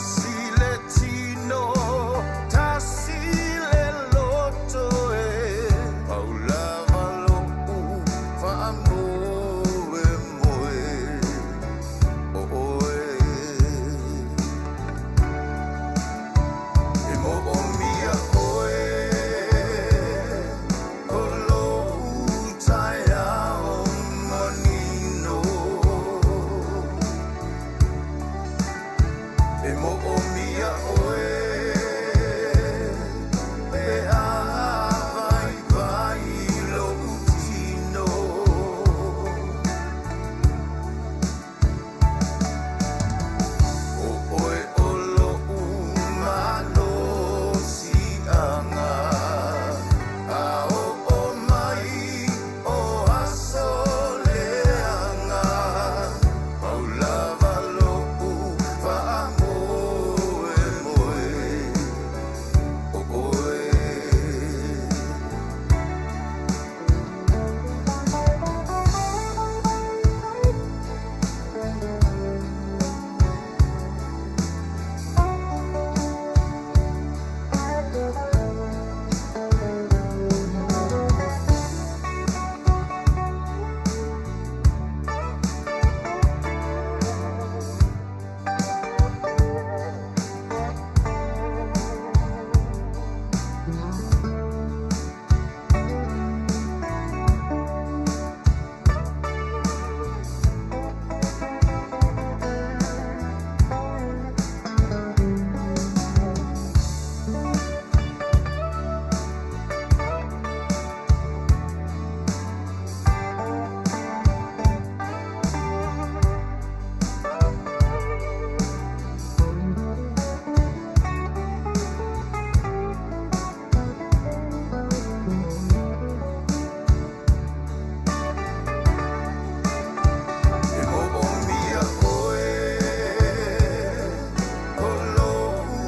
Tasi le tino, tasi le loto e, pau lava lo'u faamoemoe o oe. E mo'omia oe o lo'u taeao manino. E mo'omia oe pe a vaivai lo'u tino. O oe o lo'u malosi'aga, a o'o mai o aso leaga, pau lava lo'u faamoemoe o oe. E mo'omia oe o lo'u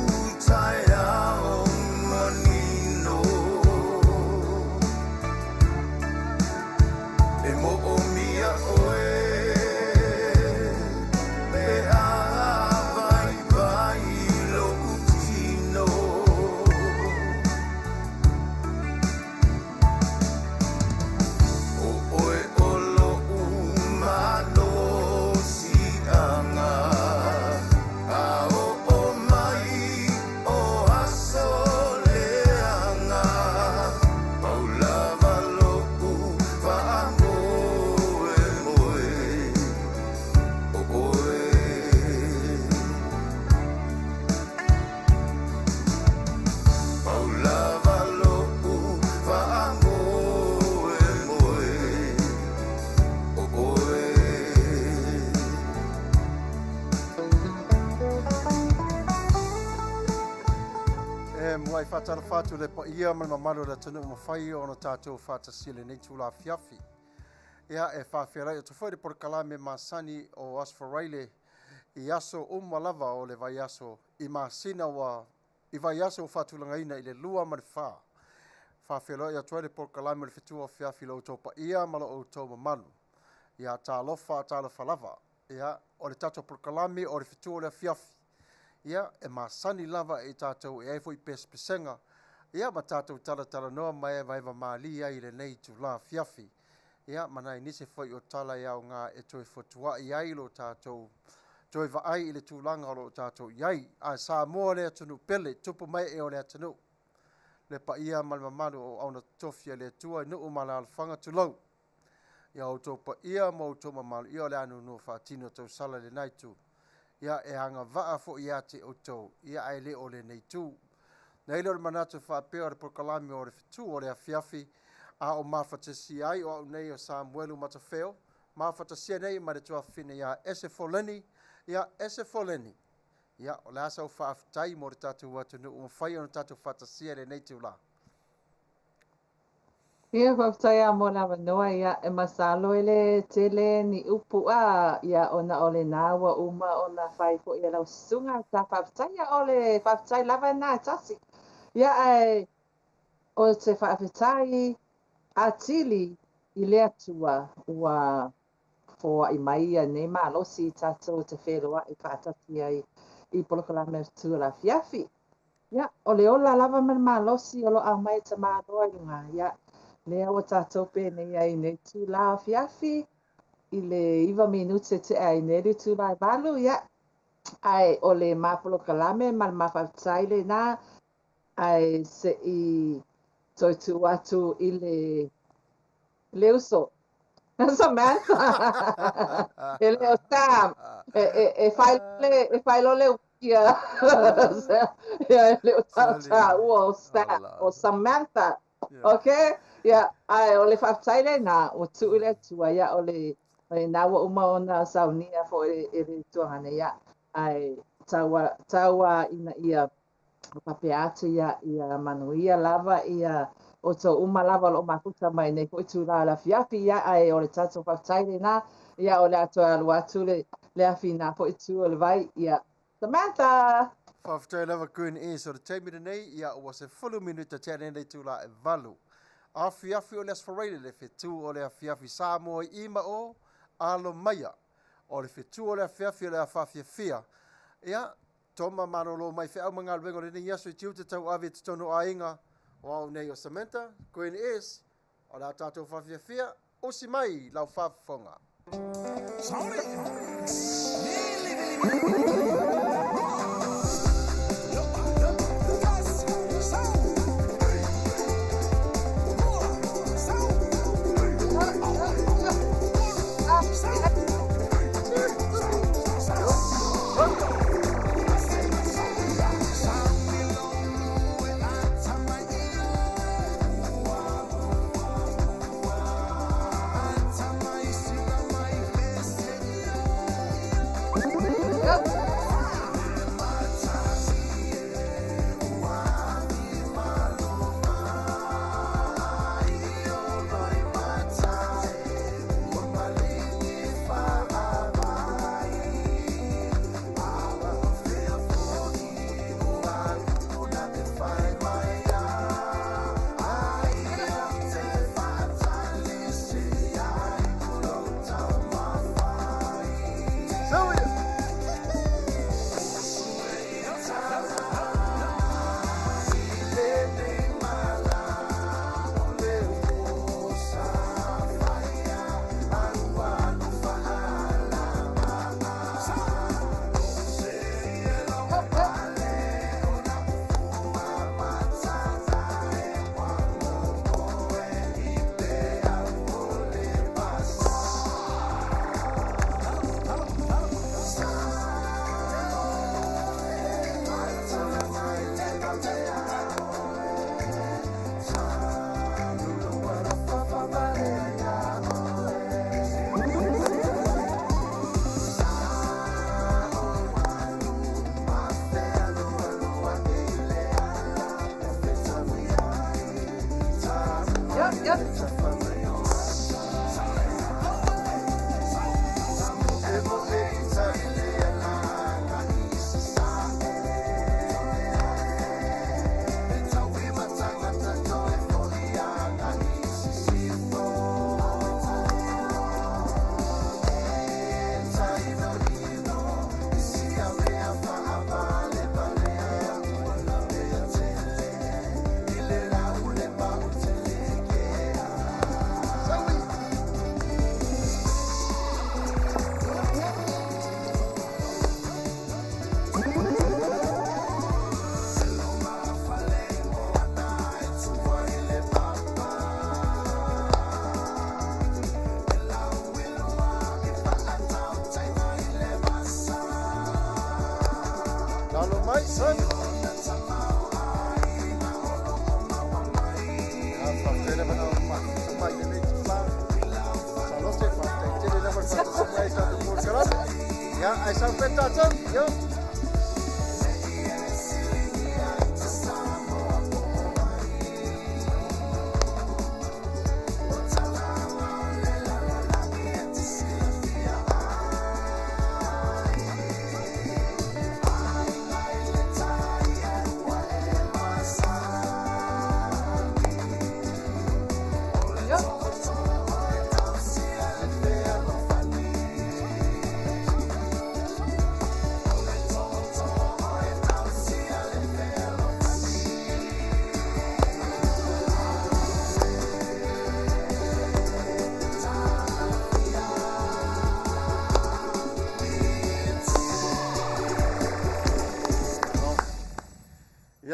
taeao manino. E mo'omia oe pe a vaivai lo'u tino. O oe o lo'u malosi'aga, a o'o mai o aso leaga, pau lava lo'u faamoemoe o oe. Pau lava lo'u faamoemoe o oe. E muai faatalofa atu le paia ma le mamalu o le atunuu mafai ona tatou faatasia lenei itulā afiafi. Ia e faafealai atu foi le polokalame masani o Aso Faraile i aso uma lava o le vaiaso i masina ua i vaiaso ua faatulagaina i le 2 ma le 4. Faafeloai atu ai le polokalame o le fetu afiafi i lo outou paia ma lo outou mamalu. Ia talofa talofa lava. Ia o le tatou polokalame o le fetu o le afiafi. Ia e masani lava e tatou e ai foi pesepesega. Ia ma tatou talatalanoa ma e vaeva mali ai i lenei itulā afiafi. Ia ma nai nisi foi o tala e aoga e toe fotua'i ai lo tatou toe vaai i le tulaga o lo o tatou i ai. Ae Samoa le atunuu pele, tupu mai e o le atunuu. Le paia ma le mamalu o auauna totofi a le Atua i nuu ma alaalafaga tulou. Ia outou paia ma outou mamalu, ia o le a nuunuu faatino tausala i lena itu. Ia e agavaa foi ia te outou, ia ae le o lenei itu. Nei lea o le manatu faapea o le polokalame o le fetu o le afiafi, a o mafatasia ai o au nei o Samuelu Matafeo, mafatasia nei ma le tuafafine ia Ese Foleni, ia Ese Foleni. Ia o le a sau faafetai mo le tatou atunuu mafai ona tatou faatasia i lenei itulā. Ia faafetai lava mo le avanoa ia e masalo e le tele ni upu a ia ona o lena ua uma ona fai foi e lau susuga ta faafetai ia o le faafetai lava lena e tasi. Ia ae o se faafetai atili i le Atua ua foai mai ia nei malosi tatou te feloai faatasi ai I polokalame o tu la fiafi. Ia, o le ola lava ma le malosi o lo aumai e tamāloa i luga. Ia, lea ua tatou penei ai i nei itulā afiafi i le 9 minute tea ai nei le itulā e 8. Ia, ae o le ma polokalame ma le mafaafetai lenā, ae seʻi toe tuu atu i le uso Samantha. E le o Sam e fai lo le ia ia e le o taua o Sam o Samantha. Okay, ia, ae o le faafetai lenā ua tuu i le Atua. Ia, o le na ua uma ona saunia foi e le Ituaga nei. Ia, ae taua ina ia faapea atu ia ia manuia lava ia o tou uma lava o loo mafuta mai nei foi itulā o le afiafi. Ia, ae o le tatou faafetai lenā. Ia, o le a toe alu atu le afi i nā foi itu o le vai. Ia, Samantha. Faafetai lava Queen S. O le taimi lenei, ia ua 10 minuta tea nei le itulā e 8. Afiafi o le Aso Faraile, le fetu o le afiafi Samoa i ma o alo maia. O le fetu o le afiafi o le awhaafiafia. Ia, toma malolo mai feau ma galuega o lenei aso i tiute tauave i totonu o aiga. O au nei o Samantha, Queen S, o le a tatou faafiafia, usi mai lau faafofoga.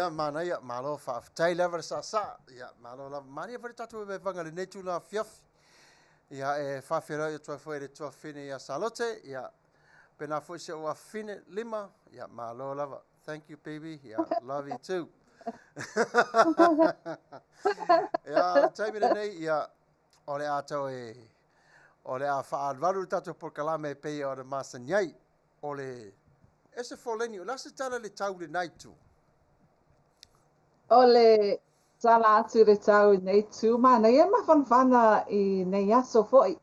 Ia, manaia, malo faafetai lava le saasaa. Ia, malo lava. Manaia foi le tatou vaevaega i lenei itula afiafi. Ia, e faafeiloai atu ai foi i le tuafafine ia Salote. Ia, pena foi si ou afafine, Lima. Ia, malo lava. Thank you, baby. Ia, love you too. Ia, o le taimi lenei, ia, o le a tau e, o le a faaalualu le tatou polokalame e pei ona masani ai. O le ese foleni, o le a se tala i le tau i lena itu? O le tala atu i le tau i lenei itu, manaia le mafanafana i nei aso foi.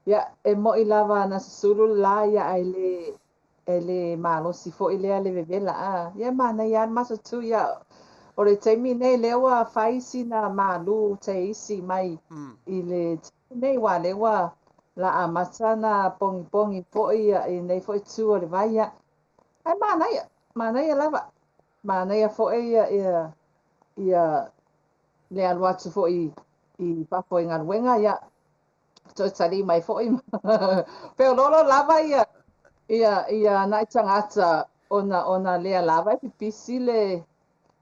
Ia, e mo'i lava na susulu le la, ia, ae le e le malosi foi lea le vevela a. Ia, manaia lava le maso tu, ia, o le taimi nei lea ua fai sina malu teisi mai i le taimi nei, aua lea ua la amata ona pogipogi foi ia, i nei foi itu o le vai, ia. Ae manaia, manaia lava. Manaia foi ia, ia, ia le alu atu foi i fafo i galuega, ia, toe tali mai foi. Feoloolo lava ia, ia, ia nai tagata ona, ona lea lava e pipisi le,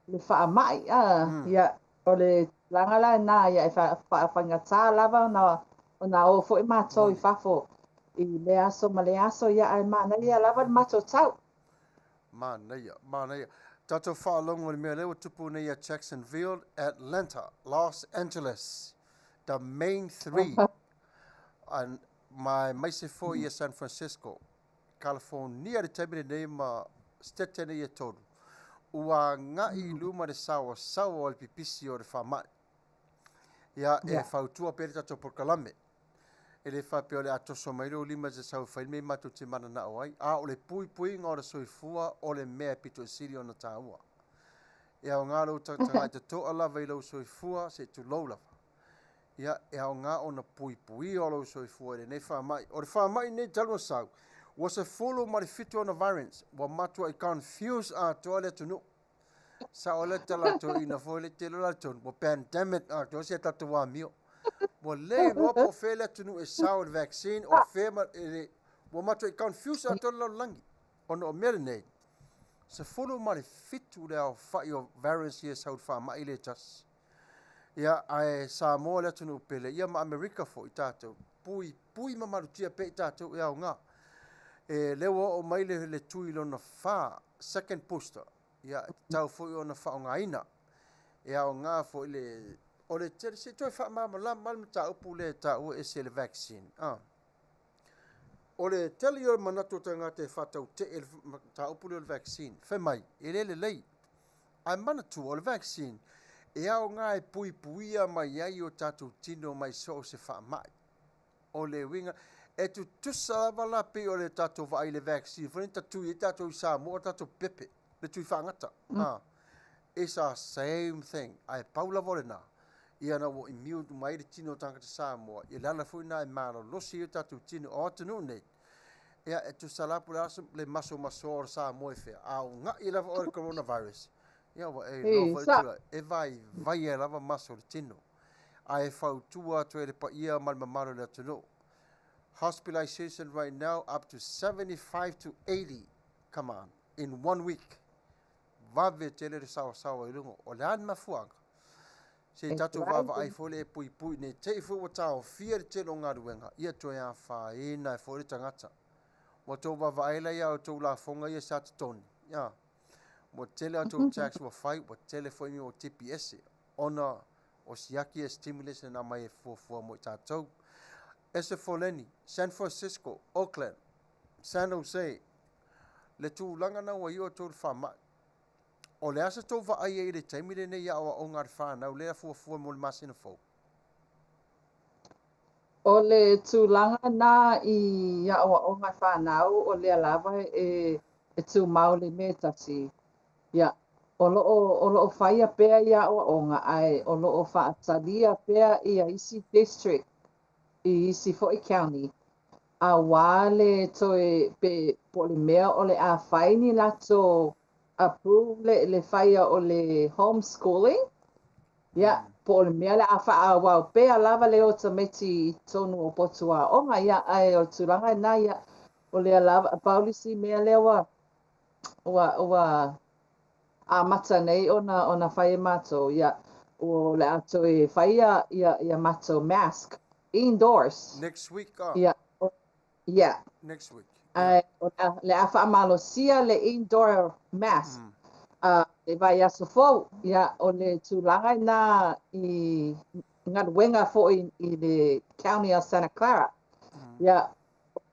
le faamai. A, ia, o le tulaga la lena, ia, e faafaigata lava ona, ona o foi matou i fafo i lea aso ma lea aso, ia, ae manaia lava le matou tau. Manaia, manaia. Tatou faalogo i le mea lea ua tupu nei ia Jacksonville, Atlanta, Los Angeles, the main three, and ma aemaise foi ia San Francisco, California i le taimi lenei ma setete nei e tolu, ua agai i luma le saoasaoa o le pipisi o le faamai. Ia, e fautua pea le tatou polokalame. E le faapea o le a toso mai lou lima e te sau e fai le mea matou te mananao ai, a o le puipuiga o le soifua o le mea e pito i sili ona taua. E aoga lou tagatagai totoa lava i lou soifua, se i tulou lava. Ia, e aoga ona puipuia o lou soifua i lenei faamai. O le faamai nei talu ona sau, ua 17 ona variants, ua matuai confuse atoa le atunuu. Sao le tala a toeaiina foi le tele o le tonu, ua pandemic atoa si a tatou amio. Ua le iloa po o fea le atunuu e sao i le vaccine, o fea ma, e le, ua matuai confuse atoa le lalolagi. Ona o mea lenei, 17 le aofai o variants ia e sau i le faamai le tasi. Ia, ae Samoa le atunuu pele, ia ma Amerika foi tatou, puipui ma malutia pea i tatou e aoga. E lea ua oo mai le, le tui lona fa, second booster, ia, e tatau foi ona faaaogaina. E aoga foi le, o le tele, se i toe faamalamalama le mataupu lea e taua e ese le vaccine. Ah. O le tele o manatu o tagata e faatautee le mataupu lea o le vaccine, fai mai, e le lelei. Ae manatua, o le vaccine, e aoga e puipuia mai ai o tatou tino mai so o se faamai. O le uiga, e tutusa lava la pei o le tatou vaai i le vaccine foi lea na tatui ai tatou i Samoa o tatou pepe, le tui faagata. Ah, it's a same thing. Ae pau lava o lena, ia na ua immune uma ai le tino o tagata Samoa, ia le ala foi lena e malolosi ai o tatou tino o atunuu nei. Ia, e tusa la po o le a le masomasoa o le Samoa e fea, a uga'i lava oe i le coronavirus, ia ua e iloa foi le tulaga, e vaivai ai lava maso o le tino. Ae fautua atu ai le paia ma le mamalu o le atunuu. Hospitalization right now up to 75 to 80, come on, in one week. Vave tele le saoasaoa i luga. O le a le mafuaaga? Se i tatou vaavaai foi le e puipui nei te i foi ua taofia le tele o galuega, ia toe afaina ai foi le tagata. Ua tou vaavaai la ia outou lafoga ia sa totogi, ia. Ua tele a outou tax ua fai, ua tele foi mea ua tipi ese, ona o siaki e stimulus na aumai e fuafua mo i tatou. Ese Foleni, San Francisco, Oakland, San Jose, le tulaga na ua i o outou le faamai. O le a sa tou vaai ai i le taimi lenei i aoaoga a le fanau lea fuafua mo le masina fou? O le tulaga na i aoaoga a fanau, o lea lava e, e tumau le mea e tasi. Ia, o loo, o loo faia pea ia aoaoga, ae o loo faatalia pea ia isi district i isi foi county, auā le toe pe po o le mea o le a fai ni latou approve le, le faia o le homeschooling, ia, po o le mea o le a faaauau pea lava le o tamaiti i totonu o potu aoga, ia, ae o le tulaga lena, ia, o lea lava, pau le isi mea lea ua, ua, ua amata nei ona fai e matou, ia, o le a toe fai ia matou mask indoors. Next week ah. Ia, yeah. Next week. Ae o le a faamalosia le indoor mask i le vaiaso fou. Ia, o le tulaga lena i galuega foi i le County of Santa Clara. Ia,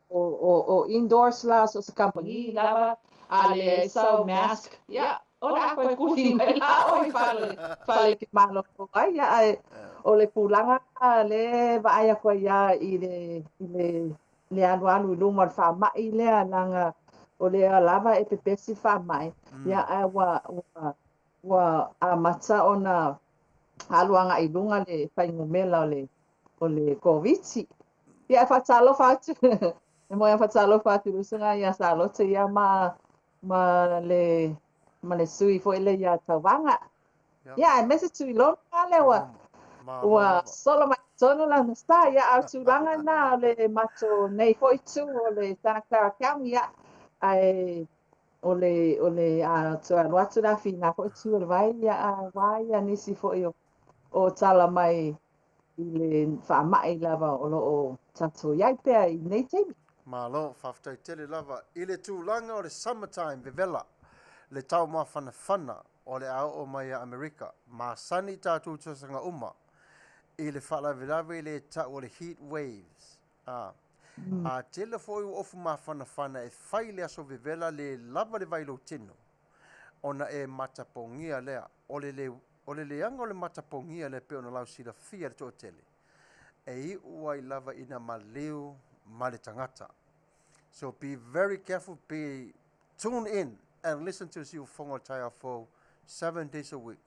o indoors la, so se kamupani lava, a leai sau mask, ia, o le a toe kuli mai la oe i fale e te malolo ai. Ia, ae o le tulaga lea e vaai atu ai lava i le alualu i luma o le faamai lea, leaga o lea lava e pepesi le faamai, ia, ae ua amata ona alu agai i luga le fuainumera o le Koviti. Ia, e faatalofa atu, e momoli faatalofa atu i le usoga ia Salote, ia, ma le sui foi lea ia Tauvaga. Ia, aemaise Tuilono lea ua solo mai totonu lana sa. Ia, a o tulaga na o le matou nei foi itu o le Santa Clara County, ia, ae o le a toe alu atu le afi i foi itu o le vai, ia, a ua ia nisi foi o tala mai i le faamai lava o lo o tatou iai pea i nei taimi. Malo, faafetai tele lava. I le tulaga o le summertime vevela, le tau mafanafana o le a oo mai ia Amerika, masani tatou tausaga uma i le faalavelave i le tau o le heat waves. A tele foi ua ofu mafanafana e fai le aso vevela le lava le vai tino, ona e matapogia lea. O le leaga o le matapogia lea pe ona lau silafia le toatele, e iu ai lava ina maliu ma le tagata. So be very careful, be tune in and listen to Siufofoga o le Taeao Fou 7 days a week.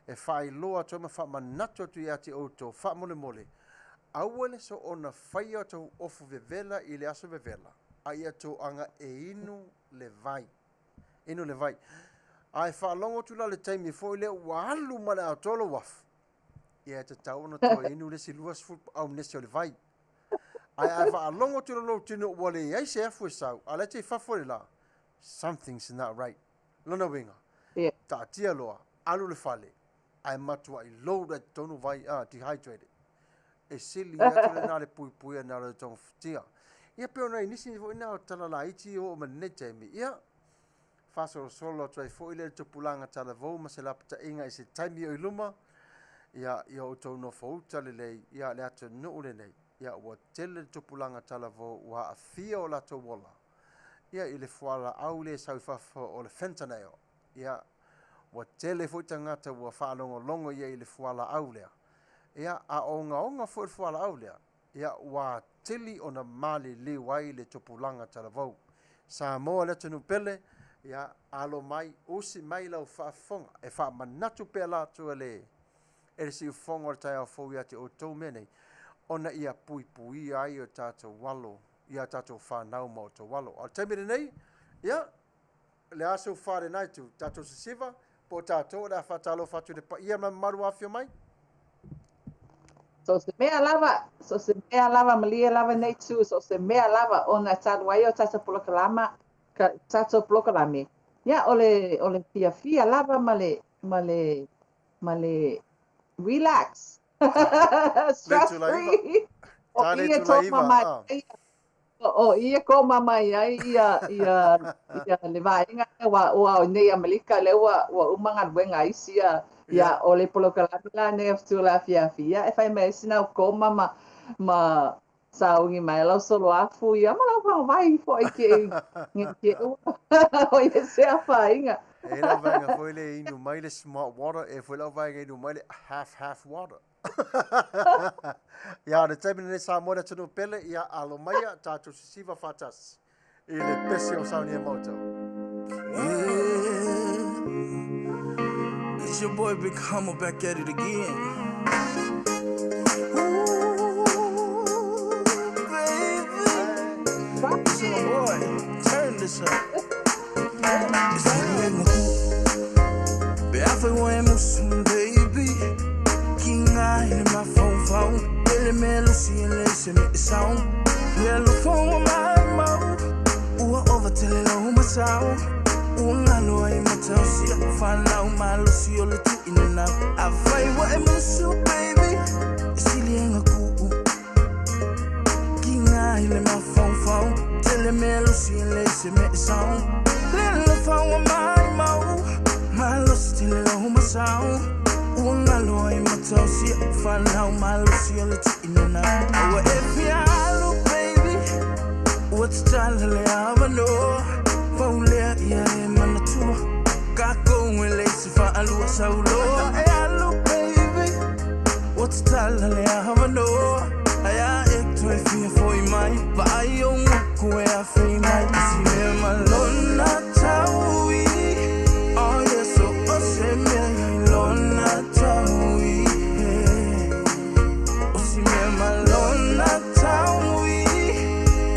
E faailoa atu ai ma faamanatu atu ia te outou, faamolemole. Aua le so ona faia o tou ofu vevela i le aso vevela, a ia tou aga e inu le vai. Inu le vai. A e faalogo atu la le taimi foi lea ua alu ma le atoa lou afu, ia e tatau ona toe inu le isi 20 aunese o le vai. Ae a faalogo atu lou tino ua leai se afu e sau, a lea te i fafo le la, something's not right. Lona uiga, taatia loa, alu le fale, ae matuai load ai totonu vai, dehydrated. E sili atu lena le puipuia na o le togafitia. Ia pe ona i nisi foi na o tala laiti o ma lenei taimi. Ia, faasolosolo atu ai foi le tupulaga talavou ma se lapataiga i se taimi o i luma. Ia, ia outou nofouta lelei, ia le atunuu lenei. Ia, ua tele le tupulaga talavou ua aafia o latou ola. Ia, i le fualaau le sau i fafo o le fentanyl. Ia, ua tele foi tagata ua faalogologo ia i le fualaau lea. Ia, a ogaoga foi le fualaau lea, ia, ua tili ona maliliu ai le tupulaga talavou. Samoa le atunuu pele, ia, alo mai, usi mai lau faafofoga, e faamanatu pea latou e le siufofoga o le taeao fou ia te outou mea nei, ona ia puipuia ai o tatou alo, ia tatou whanau ma o tou alo. A o le taimi lenei, ia, le aso whare tu, tatou sisiva, po o tatou o le a faatalofa atu i le paia ma mamalu afio mai. So se mea lava, so se mea lava, malie lava nei tu, so se mea lava, ona talu ai o tatou polokalama, ka, tatou polokalame. Ia, o le fiafia lava ma le relax. Stress free. O Ta le ia tula tō iva, mai, ah. o ia ko mai ai ia le vaega ua ua o nei Amerika le ua uma galuega isi ia ia o le polokalame la nei o tula afiafi ia e fai mai sina o koma ma saugi mai lau solo afu ia ma lau whangawai foi ke nge ke o ia se afainga. E lau vaega foi le inu mai le smart water, e foi lau vaega inu mai le half half water. Ia, le taimi lenei Samoa le atunuu pele, ia alo maia, tatou sisiva faatasi i le pese o saunia matou. Yeah. It's your boy Big Humble back at it again. Ooh, baby. It's my boy. Turn this up. It's Be afa wa musu baby. Kinga in my phone phone. Ele me lucy and listen me sound. Le lu phone my mouth. Ua over tele lo masao. Ua ngalo ai matau sia. malosi o le tuuina nau. Afai ua e musu baby, e sili e gakuu. Kiga i le mafaufau, tele mea losi e leai se mea e sao. Le alofa ua maimau, malosi tele lou masau. Ua galo ai mata o si au fanau, malosi o le tuuina nau. A ua e fia alu baby, ua tatala le avanoa. Pau lea ia e manatua, takou e leai se faalua sau loa e alu baby. Ua tatala le avanoa, ae a e toe fia foi mai, vaai ou moku e afei mai. Si mea malona taui, oh yeah, so o se mea ia i lona taui, yeah. O si mea malona taui,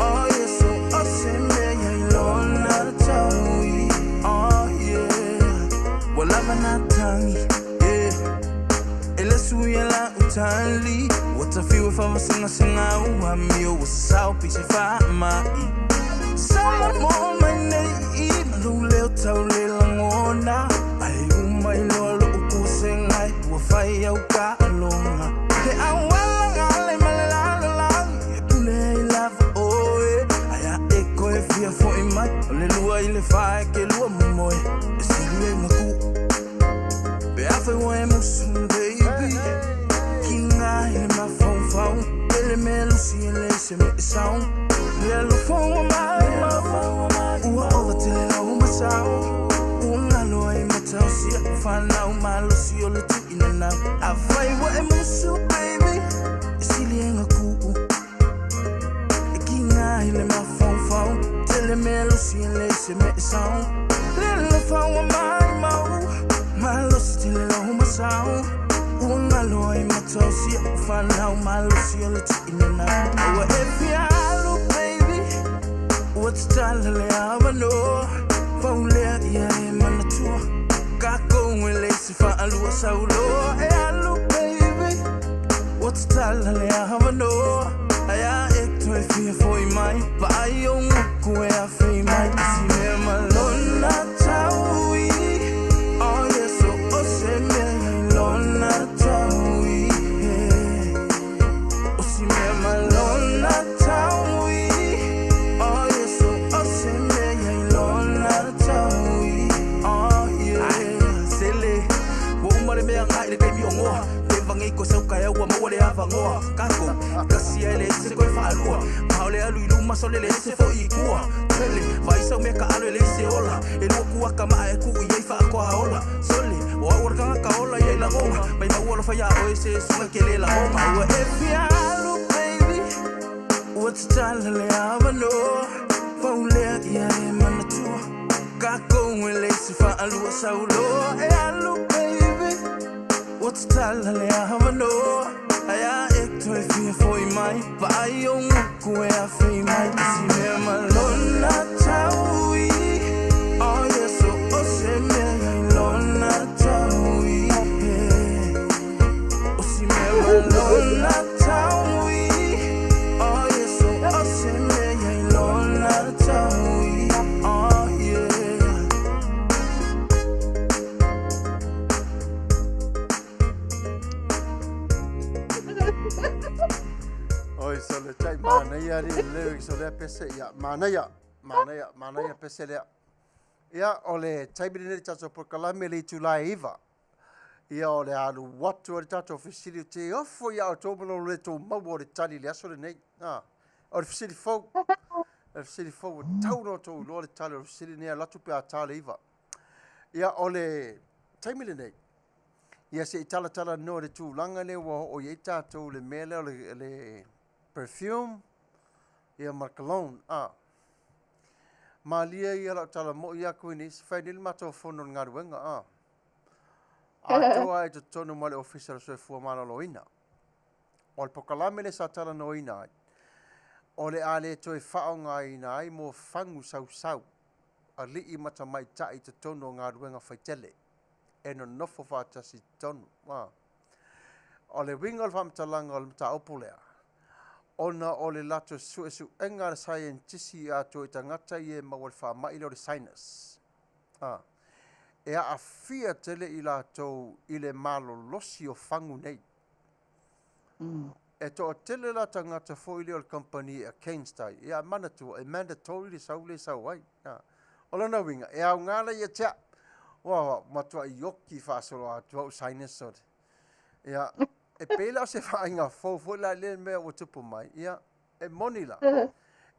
oh yeah, so o se mea ia i lona taui, oh yeah. Ua lava nā tagi, yeah. E le sui e la utali, ua tafiu e faavasegasega au amio, ua sasao pei se faamai. Salamo mai nei ma lou leo tau le lagona, ae uma i loa lou kusegai, ua fai au taaloga. He auala gale ma le lalolagi, e pule ai lava oe. Ae a e koe fia foi mai, o le lua i le fa e ke lua momoe, e sili ai gaku. Pe afai ua e musu baby, kiga i le mafaufau, tele mea losi e leai se mea e sao. Le alofa ua maimau, ua ova tele lau masao. Ua galo ai mata o si au fanau, malosi o le tuuina nau. Afai ua e musu baby, e sili ai gakuu. E kiga i le mafaufau, tele mea losi e leai se mea e sao. Le alofa ua maimau, malosi tele lau masao. Ua galo ai mata o si au fanau, malosi o le tuuina nau. A ua e fia alu baby, ua tatala le avanoa. Pau lea ia e manatua, takou e leai se faalua sau loa e alu baby. Ua tatala le avanoa, ae a e toe fia foi mai, vaai ou moku e afei mai. Si mea malona taui, oh yeah, so o se mea ia i lona taui, yeah. O si mea malona taui, oh yeah, so o se mea ia i lona taui, oh yeah. Sele, ua uma le mea agai i le taimi o goa. Pe vagei ko sau kaea ua maua le avanoa. Takou, tasi ae leai se toe faalua. Ma o le alu i luma sole leai se foi i tua. Sole, vaai sau mea taalo e leai se ola. E lua kuata maa e tuu i ai faatoa ola. Sole, o au o le tagata ola ia i lagona. Maimau alofa iā oe se susuga e ke le lagona. A ua e fia alu baby, ua tatala le avanoa. Pau lea ia e manatua, takou e leai se faalua sau loa e alu baby. Ua tatala le avanoa, ae a e toe fia foi mai, vaai ou moku e afei mai. Si mea malona taui, oh yeah, so o se mea ia i lona taui, yeah. O si mea malona taui, oh yeah, so o se mea ia i lona taui, oh yeah. Oi, so le tai manaia le lyrics o lea pese, ia, manaia, manaia, manaia pese lea. Ia, o le taimi lenei le tatou polokalame le itula e 9. Ia, o le alu atu o le tatou fesili o te ofo ia outou ma lo le tou maua o le tali i le aso lenei. Ah, o le fesili fou, o le fesili fou, e tau ona outou iloa le tali o le fesili lenei alu atu pe a ta le 9. Ia, o le taimi lenei, ia se i talatalanoa i le tulaga lea ua oo i ai tatou i le mea lea o le, le perfume, ia ma le cologne. Ah, malie ia lau tala moi atu i nei, se fai nei le matou fono i le galuega. Ah, atoa i totonu ma le Ofisa o le Soifua Maloloina. O le polokalame lea sa talanoaina ai, o le a le toe faaaogaina ai mo fagu sausau alii ma tamaitai i totonu o galuega faitele e nonofo faatasi i totonu. A. O le uiga o le faamatalaga o le mataupu lea, ona o le latou suesuega a le saienitisi atoa i tagata ia e maua i le faamai lea o le sinus. A. e aafia tele i latou i le malolosi o fagu nei. E toatele la tagata foi lea o le kamupani e against ai, ia manatua e mandatory le sau le sau ai. O lona uiga, e aoga la ia te au, ua matuai ioki faasoloatoa au sinus o le. Ia, e pei la o se vaaiga fou foi la i lea mea ua tupu mai, ia, e moni la,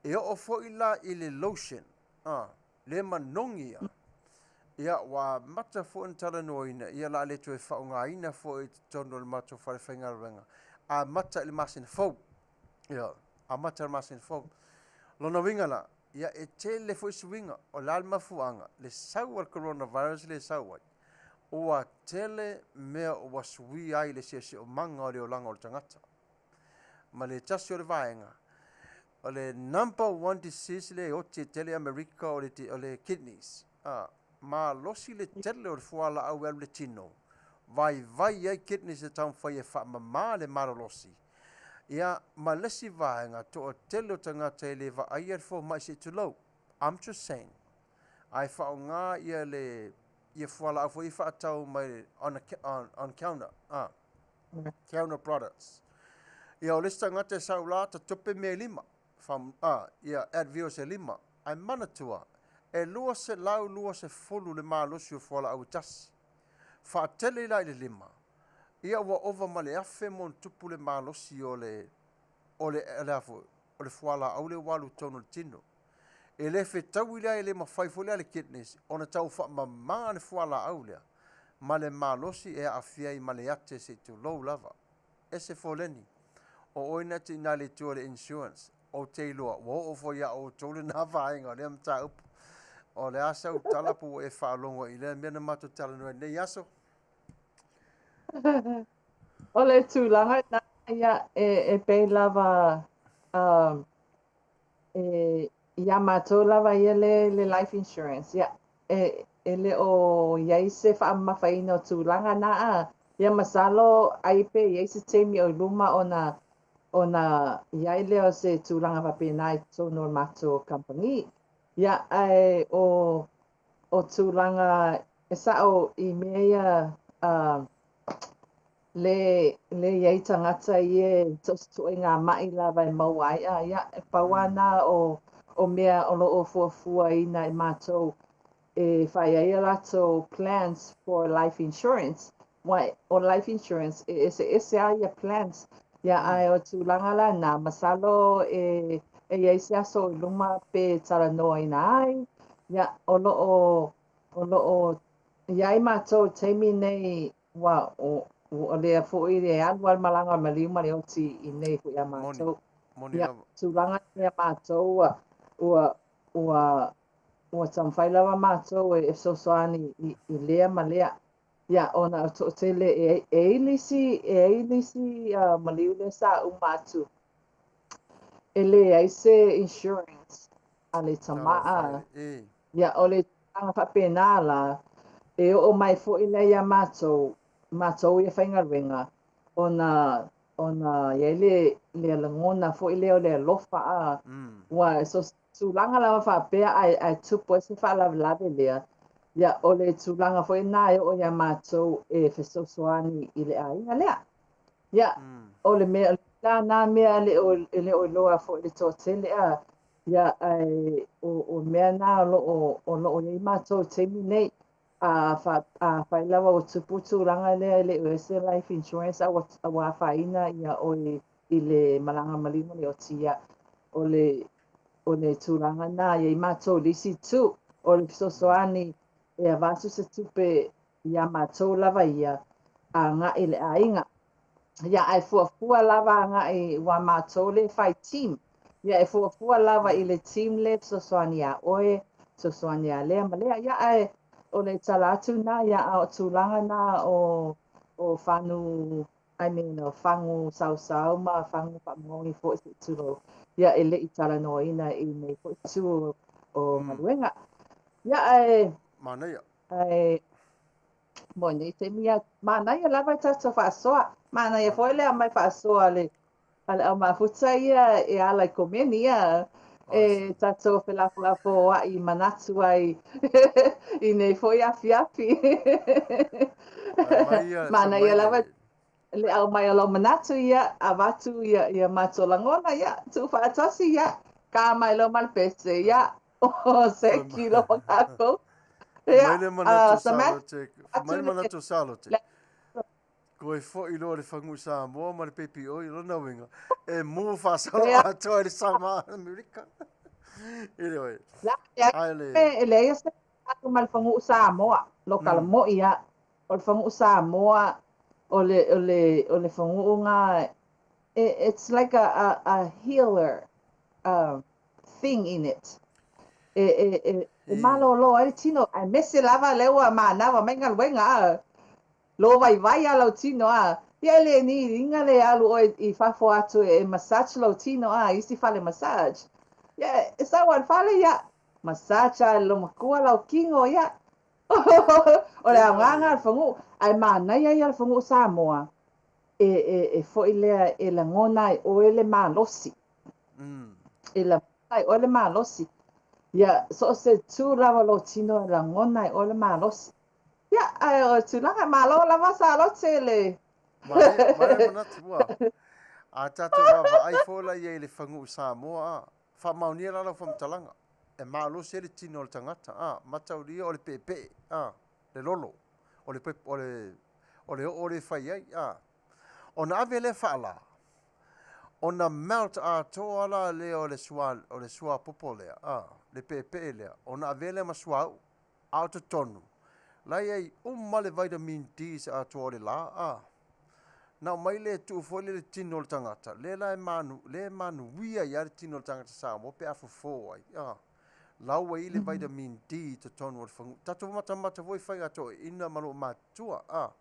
e oo foi la i le lotion, le manogi ia, ia ua amata foi ona talanoaina, ia o le a le toe faaaogaina foi i totonu o le matou fale faigaluega, amata i le masina fou. Ia, amata i le masina fou. Lona uiga la, ia e tele foi suiga, o le a le mafuaaga, le sau a le coronavirus lea e sau ai, ua tele mea ua suia ai le siosiomaga o le olaga o le tagata. Ma le tasi o le vaega, o le number one disease lea e oti e tele Amerika o le, o le kidneys. Ah, malosi le tele o le fualaau e alu i le tino, vaivai ai kidneys e taumafai e faamama le malolosi. Ia, ma le isi vaega, toatele o tagata e le vaaia le fomai se i tulou. I'm just saying. Ae faaaoga ia le ia fualaau foi e faatau mai on, on, on counter. Ah. Counter products. Ia, o le isi tagata e sau la, tatope mea e lima. Fa, ah, ia, Advil e lima. Ae manatua, e 220 le malosi o fualaau e tasi. Faatele la i le lima, ia ua ova ma le 1000 ma ona tupu le malosi o le, o le, o le a foi, o le fualaau lea ua alu i totonu o le tino. E le fetaui lea, e le mafai foi lea le kidneys ona tau faamama le fualaau lea ma le malosi e aafia ai ma le ate se i tulou lava. Ese Foleni, o oe na te inā le itu o le insurance, ou te iloa ua oo foi iā outou lena vaega o lea mataupu. O le a sau tala po ua e faalogo i lea mea na matou talanoa i lenei aso? O le tulaga lena ia e pei lava e iā matou lava ia le life insurance, ia, e le o i ai se faamamafaina o tulaga na a. Ia masalo ai pe i ai se taimi o i luma ona i ai lea o se tulaga faapena i totonu o le matou kamupani. Ia, ae o tulaga e sa'o i mea ia le i ai tagata ia e toʻatoʻaiga maʻi lava e maua ai a ia e pau lava na o mea o lo o fuafuaina e matou e fai ai a latou plans for life insurance. Ua o life insurance e eseese lava ia plans ia ae o tulaga la na masalo e i ai se aso i luma pe talanoaina ai ia o lo o i ai matou i taimi nei ua o lea foi e alu lava le malaga o le maliu ma le oti i nei foi iā Moni, matou. Moni Ia, lava. Tulaga ia matou ua taumafai lava matou e fesoasoani i lea ma lea. Ia, ona o toʻatele e i ai nisi maliu lea sa uma atu e leai se insurance a le Talofa tama. e. E. Ia, o le tulaga faapena la, e oo mai foi lea iā matou, matou ia faigaluega, ona i ai le lagona foi lea o le alofa a ua so tulaga lava faapea ae tupu ai se faalavelave lea. Ia, o le tulaga foi lena e oo iā matou e fesoasoani i le aiga lea. Ia, o le mea la na mea e le o iloa foi i le toatele a. Ia, ae o mea na o lo o i ai matou i taimi nei. A fai lava ua tupu tulaga lea e le o i ai se life insurance a ua afaina ia oe i le malaga maliu ma le oti, ia, o le tulaga na i ai matou i le isi itu o le fesoasoani e avatu se tupe iā matou lava ia agai i le aiga. Ia, ae fuafua lava agai ua matou le fai team. Ia, e fuafua lava i le team le fesoasoani iā oe, fesoasoani iā lea ma lea. Ia, ae o le tala atu na ia a o tulaga na o fagu I mean o fagu sausau ma fagu faamanogi foi se i tulou. Ia, e le i talanoaina i nei foi itu o galuega. Ia, ae Manaia. ae mo nei taimi ia manaia lava e tatou faasoa. Manaia foi le aumai faasoa a le au mafuta ia e ala i komeni ia. E tatou felafolafoaʻi manatu ai i nei foi afiafi. Manaia lava le aumai o lou manatu ia, avatu ia ia matou lagona ia, tuufaatasi ia, ka mai loa ma le pese ia, o seki loa kākou. Ia, Samantha, mai le manatu Salote. Koe foi loa le fagu Samoa ma le pepi oi, lona uiga, e mū faasolo atoa i le sama Amerika. Anyway. Ai le... E leai se atu ma le faguu Samoa, lo kala mo'i a. O le faguu Samoa, o le, o le, o le faguu nga, it's like a healer thing in it. E, e, e, e malōlō ai le tino, aemaise lava lea ua manava mai galuega a. Lou vaivai a lau tino a. Ia e le ni iga le alu oe i fafo atu e massage lou tino a isi fale massage. Ia e sau a le fale ia massage a e lou makua lau kingo ia. O le aoga a le faguu ae manaia ia le faguu Samoa e e e foi lea e lagona ai oe le malosi. E lagona ai oe le malosi. Ia so o se tu lava o lou tino e lagona ai oe le malosi. Ia, ae o le tulaga, malo lava Salote le... Manaia, manaia manatu ua. A tatou vaavaai foi la i ai i le faguu Samoa, a, faamaonia la lau faamatalaga, e malosi ai le tino o le tagata, a, mataulia o le peepee, a, le lolo, o le, o le, o le oo lea e fai ai, a. Ona ave lea faala, ona melt atoa la lea o le sua, o le suapopo lea, a, le peepee lea, ona avea lea ma suauu, A o totonu, la i ai uma le vitamin D se atoa o le la, a. Na aumai lea e tuu foi lea i le tino o le tagata, lea la e manu, lea e manuia ai lava le tino o le tagata Samoa pe a fofo ai, a. La ua i ai le vitamin D i totonu o le faguu. Tatou matamata foi i faiga toeaina ma loomatutua, a.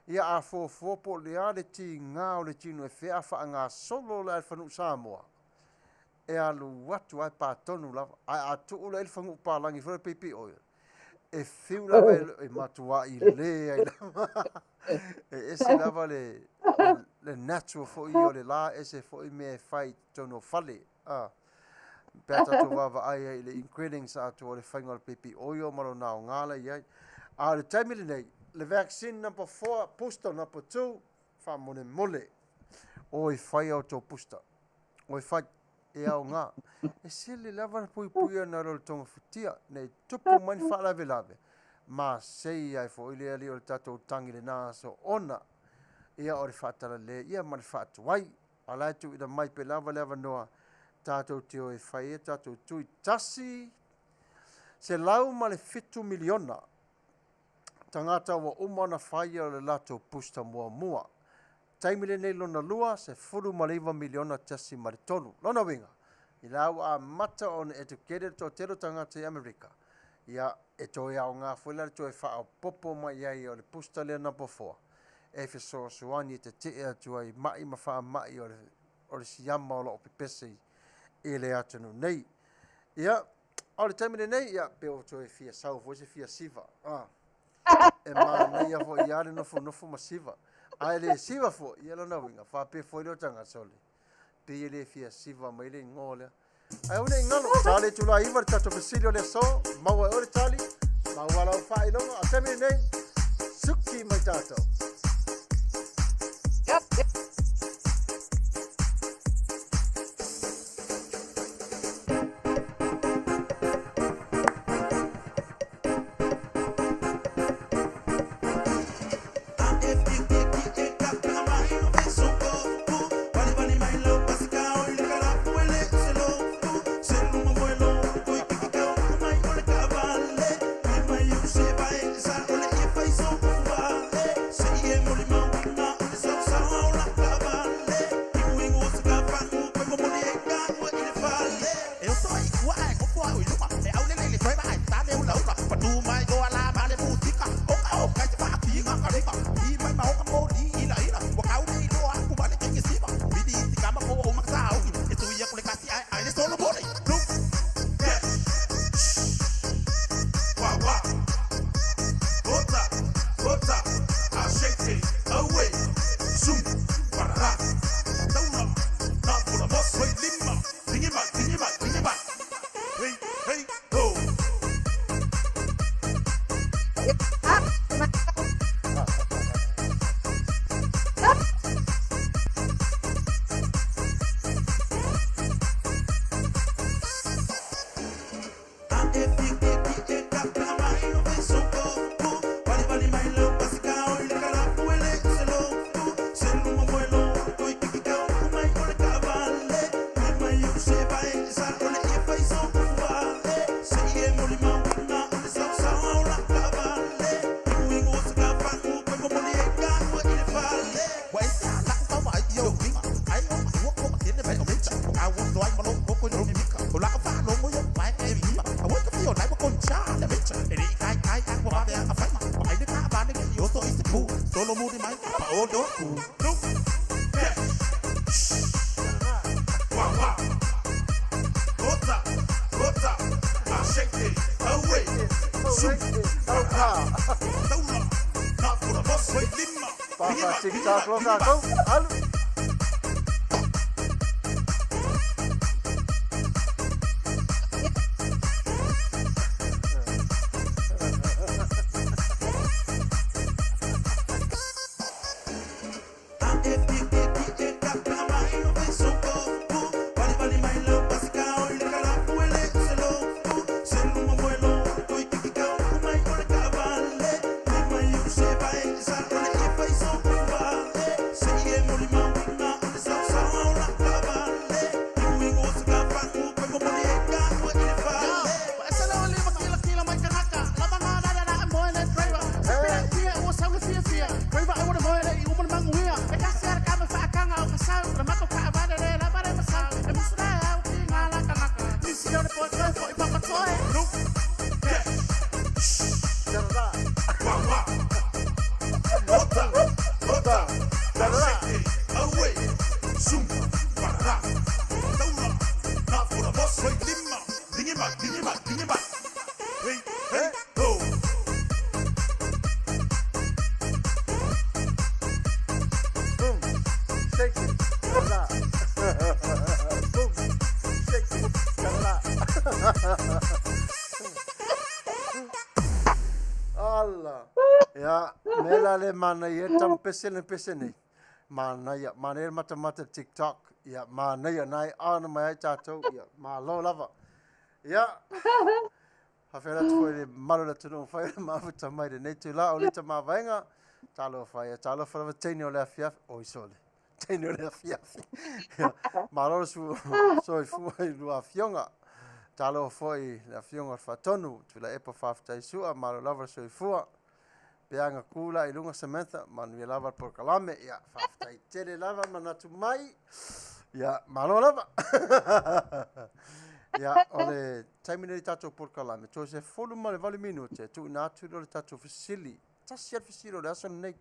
Ia a fofo po o le a le tiga o le tino e fea a faagasolo la e le fanuu Samoa, e alu atu lava e pa tonu lava. Ae a tuu la i le faguu palagi foi le baby oil, e fiu lava e, e matuai le ai lava. E ese lava le, le, le natural foi o le la, ese foi mea e fai i totonu o fale. Ah. Pe a tatou vaavaai ai i le ingredients atoa o le faiga o le baby oil ma lona aoga la i ai. A o le taimi lenei, le vaccine number 4, booster number 2, faamolemole, o e fai a outou booster. Oi fai, e aoga. E sili lava le puipuia nai lo le togafitia, nei tupu mai ni faalavelave, ma sei ai foi le alii o le tatou tangi lena aso ona ia o le faatalale ia ma le faatuai. A la e tuuina mai pe lava le avanoa tatou te o e fai ai tatou tui 107 miliona tagata ua uma ona fai o le latou booster muamua. Taimi lenei lona lua, 19 miliona .3. Lona uiga, i la ua amata ona educated le toatele o tagata i Amerika, ia, e toe aoga foi la le toe faaopoopo mai ai o le booster lea number 4, e fesoasoani e tetee atu ai mai ma faamai o le, o le siama o lo o pepese i le atunuu nei. Ia, o le taimi lenei, ia, pe ua toe fia sau foi se fia siva. Ah. E manaia foi ia le nofonofo ma siva. A e le siva foi, ia lona uiga, faapea foi lea o tagata sole. Pei e le fia siva mai le igoa lea. Ae aua ne i galo, sa le itula 9 le tatou fesili o le aso, maua e oe le tali, maua lau faailoga, a taimi lenei, suki mai tatou. Papa TikTok loa tatou. Alu. Boom. Shake it. Tala. Boom. Shake it. Tala. Ala. Ia, me la le manaia e tama pese le pese nei. Manaia, manaia le matamata TikTok. Ia, manaia nai ana mai ai tātou. Ia, malo lava. Ia, Faafetai atu foi i le mamalu o le atunuu ua fai ona mafuta mai i lenei itula o Lita Mavaega. Talofa ia, talofa lava teine o le afiafi. Oi sole, teine o le afiafi. Malo le soifua i lua afioga. Talofa foi i le afioga o le Faatonu, Tuilaepa faafetai sua, malo lava le soifua. Peaga ku la i luga Samantha, manuia lava le polokalame. Ia, faafetai tele lava manatu mai. Ia, malo lava. Ia, o le taimi nei tatou polokalame, toe 18 minute e tuuina atu lea o le tatou fesili. Tasi lava le fesili o le aso lenei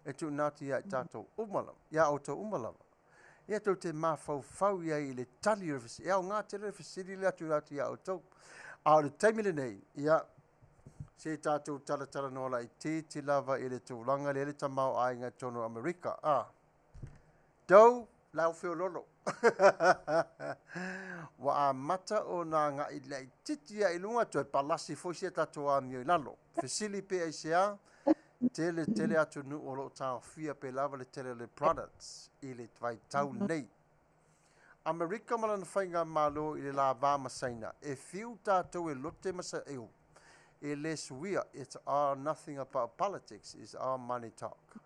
e tuuina atu ia i tatou uma lava, ia outou uma lava. Ia tou te mafaufau i ai i le tali o le fesili. E aoga tele le fesili lea tuuina atu ia outou. A o le taimi lenei, ia, Se i tatou talatalanoa laitiiti lava i le tulaga lea i le tamaoaiga i totonu o Amerika. A. Dou lau feololo. Ua amata ona agai laitiiti lava i luga, toe palasi foi si a tatou amio i lalo. Fesili pe aisea, tele tele atunuu o lo o taofia pe lava le tele o le products i le vaitau lenei. Amerika ma lana faigamalo i le la va ma Saina, e fiu tatou e lote ma sa eu, e le suia, it's all nothing about politics, it's all money talk.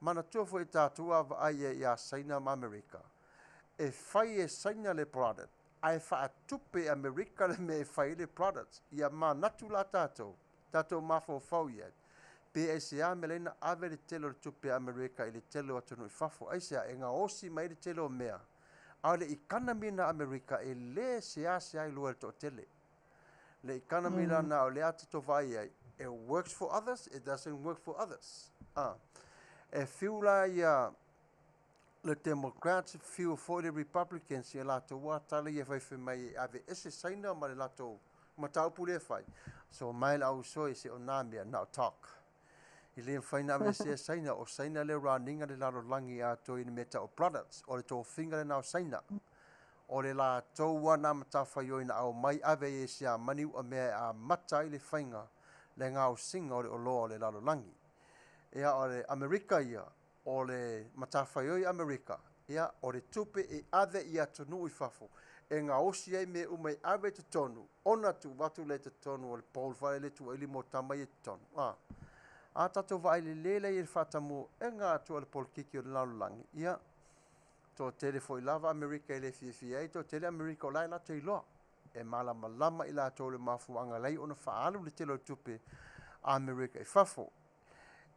Manatua foi e tatou a vaai ai ia Saina ma Amerika, e fai e Saina le product, ae faatupe e Amerika le mea e fai ai le product, ia manatu la tatou, tatou mafaufau i ai, pe aisea mea lea na ave le tele o le tupe a Amerika i le tele o atunuu i fafo? Aisea e gaosi mai ai le tele o mea, a o le economy na Amerika e le seasea i lua i le toatele. Le economy la na o lea tatou vaai i ai, it works for others, it doesn't work for others. Ah. E fiu la ia le Democrats, fiu foi le Republicans i a latou lava tala ia e fai mai e aveese Saina ma le latou mataupu lea e fai. So mai le auso e se o nā mea, na o talk. I le mafai na aveesea Saina, o Saina lea running a le lalolagi atoa i le mea tau o products, o le tofiga lena o Saina. O le latou lava na matafaioi na aumai ave ai e Siamani ua mea e amata ai le faiga le gaosiga o le oloa o le lalolagi. Ia o le Amerika ia, O le matafaioi Amerika, ia, o le tupe e ave i atunuu i fafo, e gaosi ai mea uma e ave i totonu, ona tuu atu lea i totonu o le bowl fale le tuuaili mo tama ia i totonu. A, a tatou vaai lelei la i le faatamuega atu a le polokiki o le lalolagi, ia, toatele foi lava Amerika e le fiafia ai, toatele Amerika o la e latou iloa, e malamalama i latou le mafuaaga lai ona faaalu le tele o le tupe a Amerika i fafo.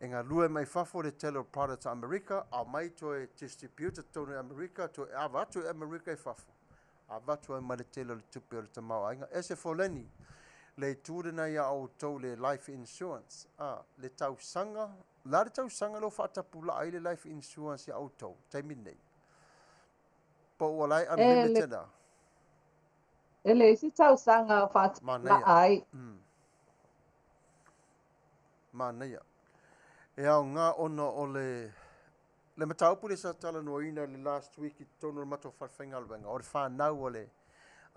E galue mai fafo le tele o products a Amerika, aumai toe distribute totonu i Amerika, toe ava atu e Amerika i fafo. Avatu ai ma le tele o le tupe o le tamaoaiga. Ese foleni. Le itu lena iā outou le life insurance, a, le tausaga, o le a le tausaga lea ua faatapulaa ai le life insurance iā outou i le taimi lenei? Po ua la e unlimited lava? E leai se tausaga o faatapulaa ai. Manaia. E aoga ona o le le mataupu lea sa talanoaina i le last week i totonu o le matou falefaigaluega, o le fanau a le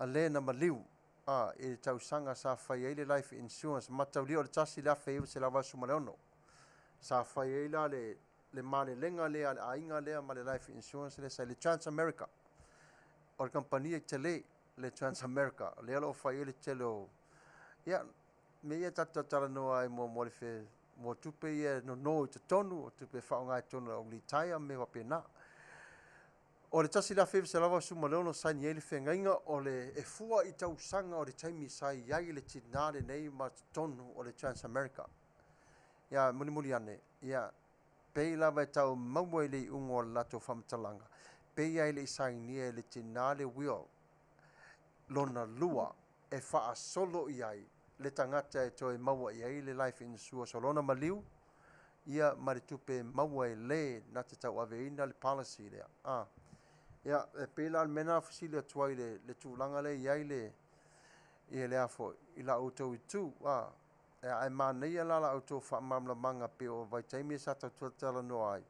a le na maliu a i le tausaga sa fai ai le life insurance, mataulia o le 1986 sa fai ai la le le malelega lea a le aiga lea ma le life insurance lea sa i le Transamerica. O le kamupani e tele le Transamerica, lea o lo o fai ai le tele o ia mea ia tatou talatalanoa ai mo le fe mo tupe ia e nono i totonu, o tupe e faaaoga i totonu o le au litaea ma mea faapena. O le 1986 saini ai le feagaiga o le e fua i tausaga o le taimi sa i ai le tinā lenei ma totonu o le Transamerica. Ia, mulimuli ane, ia, pei lava e tau maua i le iuga o le latou faamatalaga, pei lava e le i sainia e le tinā le will lona lua e faasolo i ai le tagata e toe maua i ai le life insurance o lona maliu, ia ma le tupe e maua e le na te tauaveina le policy lea. A. Ia, e pei la o le mea lena e fesili atu ai i le, le tulaga lea e i ai le, ia le a foi, i la outou itu. A. Ia, ae manaia la la outou faamalamalamaga pei o vaitaimi ia sa tatou talanoa ai,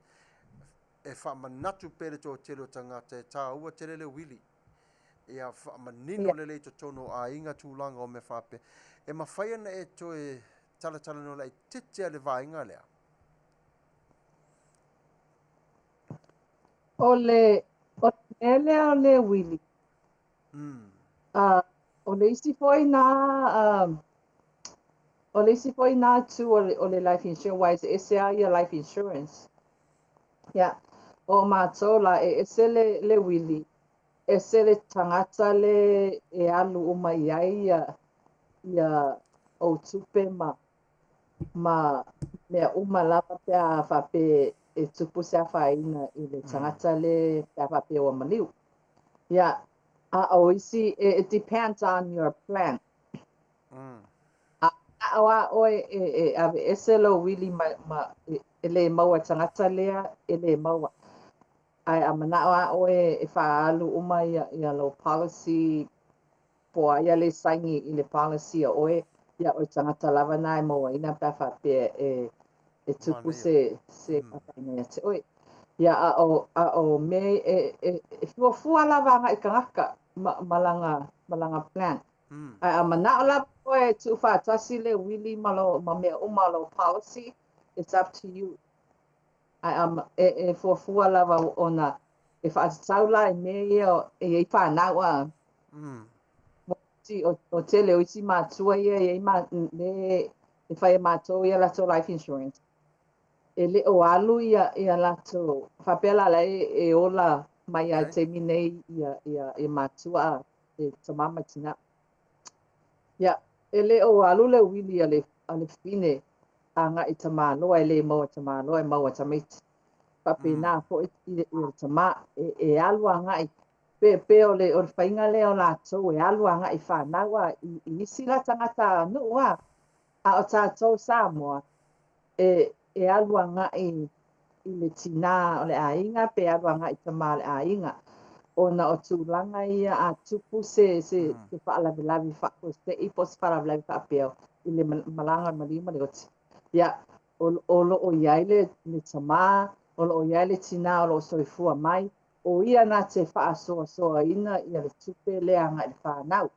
e faamanatu pea i le toatele o tagata e taua tele le uili. Ia faamanino lelei i totonu o aiga tulaga o mea faapea. E mafai ona e toe talatalanoa laitiiti lava i le vaega lea? O le o le mea lea o le uili, o le isi foi na o le isi foi na itu o le life insurance, aua e eseese lava ia life insurance. Ia, o matou la, e ese le le uili, ese le tagata le e alu uma i ai ia ia ou tupe ma ma mea uma lava pe a faapea e tupu se afaina i le tagata le pe a faapea ua maliu. Ia, a o isi, it depends on your plan. A mana'o lava ʻoe e e aveese lou uili ma ma e lē maua e le tagata lea, e lē maua. Ae a mana'o lava ʻoe e faaalu uma ia ia lou policy po o ai lea e saini i le policy a ʻoe, ia o le tagata lava lena e mauaina pe a faapea e e tupu se se afaina ia te ʻoe. Ia a o a o mea e e e fuafua lava agai i tagata ma ma lana ma lana plan. Ae a mana'o lava ʻoe e tuufaatasi le uili ma lou ma mea uma o lou policy, it's up to you. Ae a e e fuafua lava ona e faatatau la i mea ia e i ai fanau a. O o tele o isi matua ia e i ai ma le e fai e matou ia latou life insurance. E le o alu ia ia latou faapea la la e e ola mai lava i le taimi nei ia ia ia matua a e tama ma tina. Ia, e le o alu le uili a le a le fafine agai i tamaloa e le maua e tamaloa e maua e tamaiti. Faapena foi i le i le tama e e alu agai pe pe o le o le faiga lea o latou e alu agai i fanau a i i isi la tagata nuu a. A o tatou Samoa e e alu agai i le tinā o le aiga pe alu agai i tamā o le aiga ona o tulaga ia a tupu se se se faalavelave faafuasei po o se faalavelave faapea i le malaga o le maliu ma le oti. Ia, o o lo o i ai le le tamā, o lo o i ai le tinā o lo o soifua mai, o ia na te faasoasoaina ia le tupe lea agai i le fanau.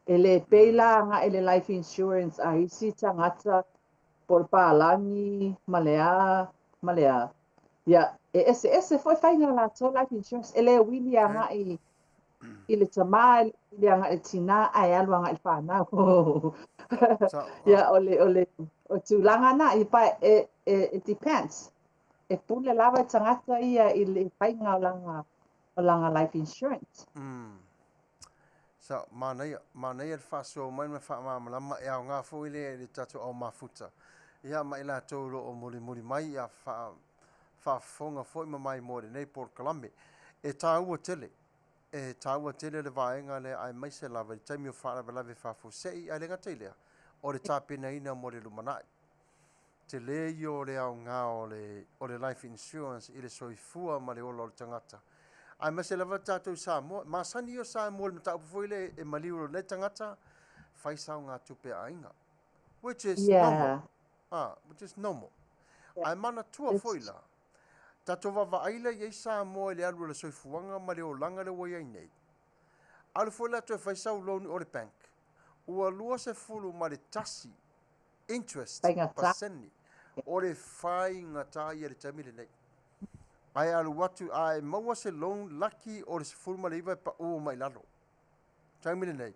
E le pei la agai i le life insurance a isi tagata po o le palagi ma le a ma le a. Ia, e eseese foi faiga o latou life insurance. E le uili agai i le tamā, e le uili agai i le tinā, ae alu agai i le fanau. Ia, o le, o le, o le tulaga na, but it, it depends. E pule lava le tagata ia i le faiga o lana, o lana life insurance. Sa, manaia, manaia le faasoa mai ma le faamalamalama, e aoga foi lea i le tatou au mafuta, ia ma i latou o lo o mulimuli mai, ia faafofoga foi ma maimoa i lenei polokalame. E taua tele. E taua tele le vaega lea aemaise lava i le taimi o faalavelave faafuasei, ae le gata i lea, o le tapenaina mo le lumanai. Tele ia o le aoga o le, o le life insurance i le soifua ma le ola o le tagata. Aemaise lava tatou i Samoa, masani ia o Samoa i le mataupu foi lea e maliu loa nei tagata, fai saogatupe a aiga. Which is normal. Ah, which is normal. Ae manatua foi la, tatou vaavaai la i ai Samoa i le alu o le soifuaga ma le olaga lea ua i ai nei. Alu foi la toe fai sau loan i o le bank, ua 21 interest Faigata. pasene o le faigata ia i le taimi lenei. Ae alu atu, a e maua se loan laki o le 19 e pau mai lalo. Taimi lenei,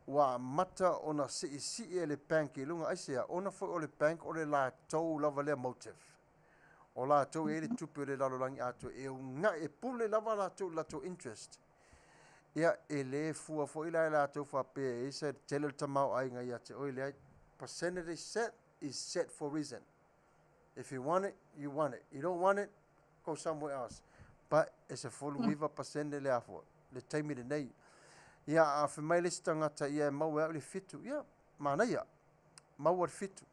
ua amata ona siisii e le bank i luga. Aisea? Ona foi o le bank o le latou lava lea motive. O latou e i ai le tupe o le lalolagi atoa e uunai, e pule lava latou i le latou interest. Ia, e le fua foi la e latou faapea e i ai se tele o le tamaoaiga ia te oe, leai. Percentage set is set for reason. If you want it, you want it. You don't want it, go somewhere else. But e 19% le a foi, le taimi lenei. Ia, a fai mai le isi tagata, ia e maua e au le 7, ia, manaia, maua le 7.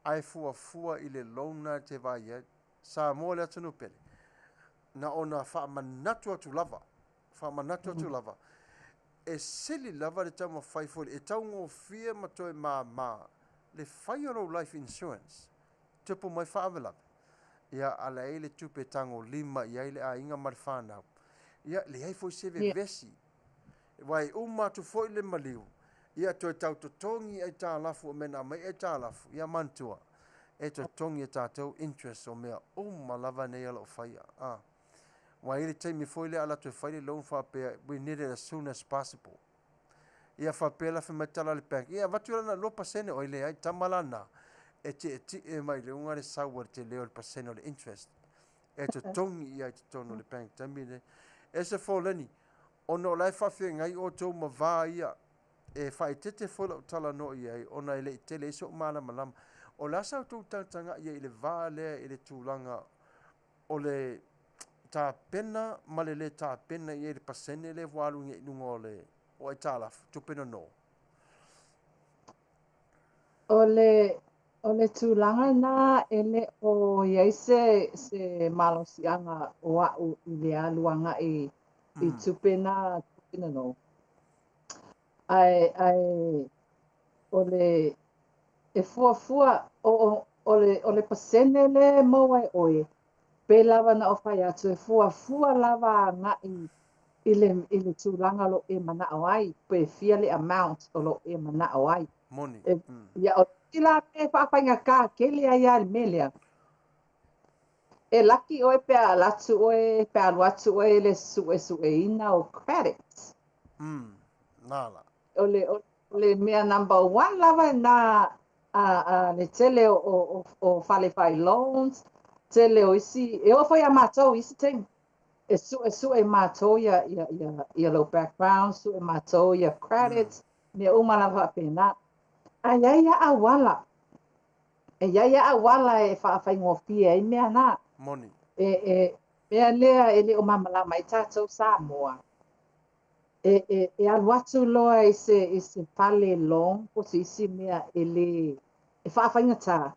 Ae fuafua i le loan lena e te vaai ai. Samoa le atunuu pele, na ona faamanatu atu lava, faamanatu atu lava, e sili lava le taumafai foi, e taugofie ma toe māmā le fai o lou life insurance, tupu mai faalavelave, ia ala ai le tupe e tagolima i ai le aiga ma le fanau. Ia, leai foi se vevesi, aua e uma atu foi le maliu, ia toe tau totogi aitalafu o mea na aumai aitalafu, ia manatua, e totogi e tatou interest o mea uma lava nei o lo o faia. Ah. Aua e i ai le taimi foi lea alu atu e fai le loan faapea, we need it as soon as possible. Ia faapea la fai mai tala a le bank, ia avatu la na 2% oi leai, tama la na, e tietie mai i luga le sau a le tele o le pasene o le interest. E totogi ia i totonu o le bank taimi lenei. E se foleni, ona o la e faafeagai outou ma va ia, e faaeteete foi lau talanoa i ai, ona e le i tele ai so'u malamalama. O le a sa outou tagatagai ai i le va lea i le tulaga o le tapena ma le lē tapena i ai i le pasene lea ua alu nei i luga o le o aitalafu, tupe nono? O le tulaga lena e le o i ai se malosiaga o a'u i le alu aga'i i tupe na tupe nono. Ae o le e fuafua o le pasene le maua e ʻoe, pe lava na o fai atu e fuafua lava aga'i i le tulaga o lo e mana'o ai, pe fia le amount o lo e mana'o ai. Moni. E, ia o la e faafaigata tele ai a le mea lea. E laki ʻoe pe a alu ʻoe pe alu atu ʻoe le suʻesuʻeina o credits. Nala. O le mea number one lava na a le tele o fale fai loans, tele o isi, e oo foi a matou isi taimi. E suʻesuʻe matou ia lou background, suʻe matou ia credits, mea uma lava faapena. Ae i ai a auala. E i ai a auala e faafaigofie ai mea na. Moni. E mea lea e le o malamalama ai tatou Samoa. E alu atu loa i se fale loan po se isi mea e le e faafaigata.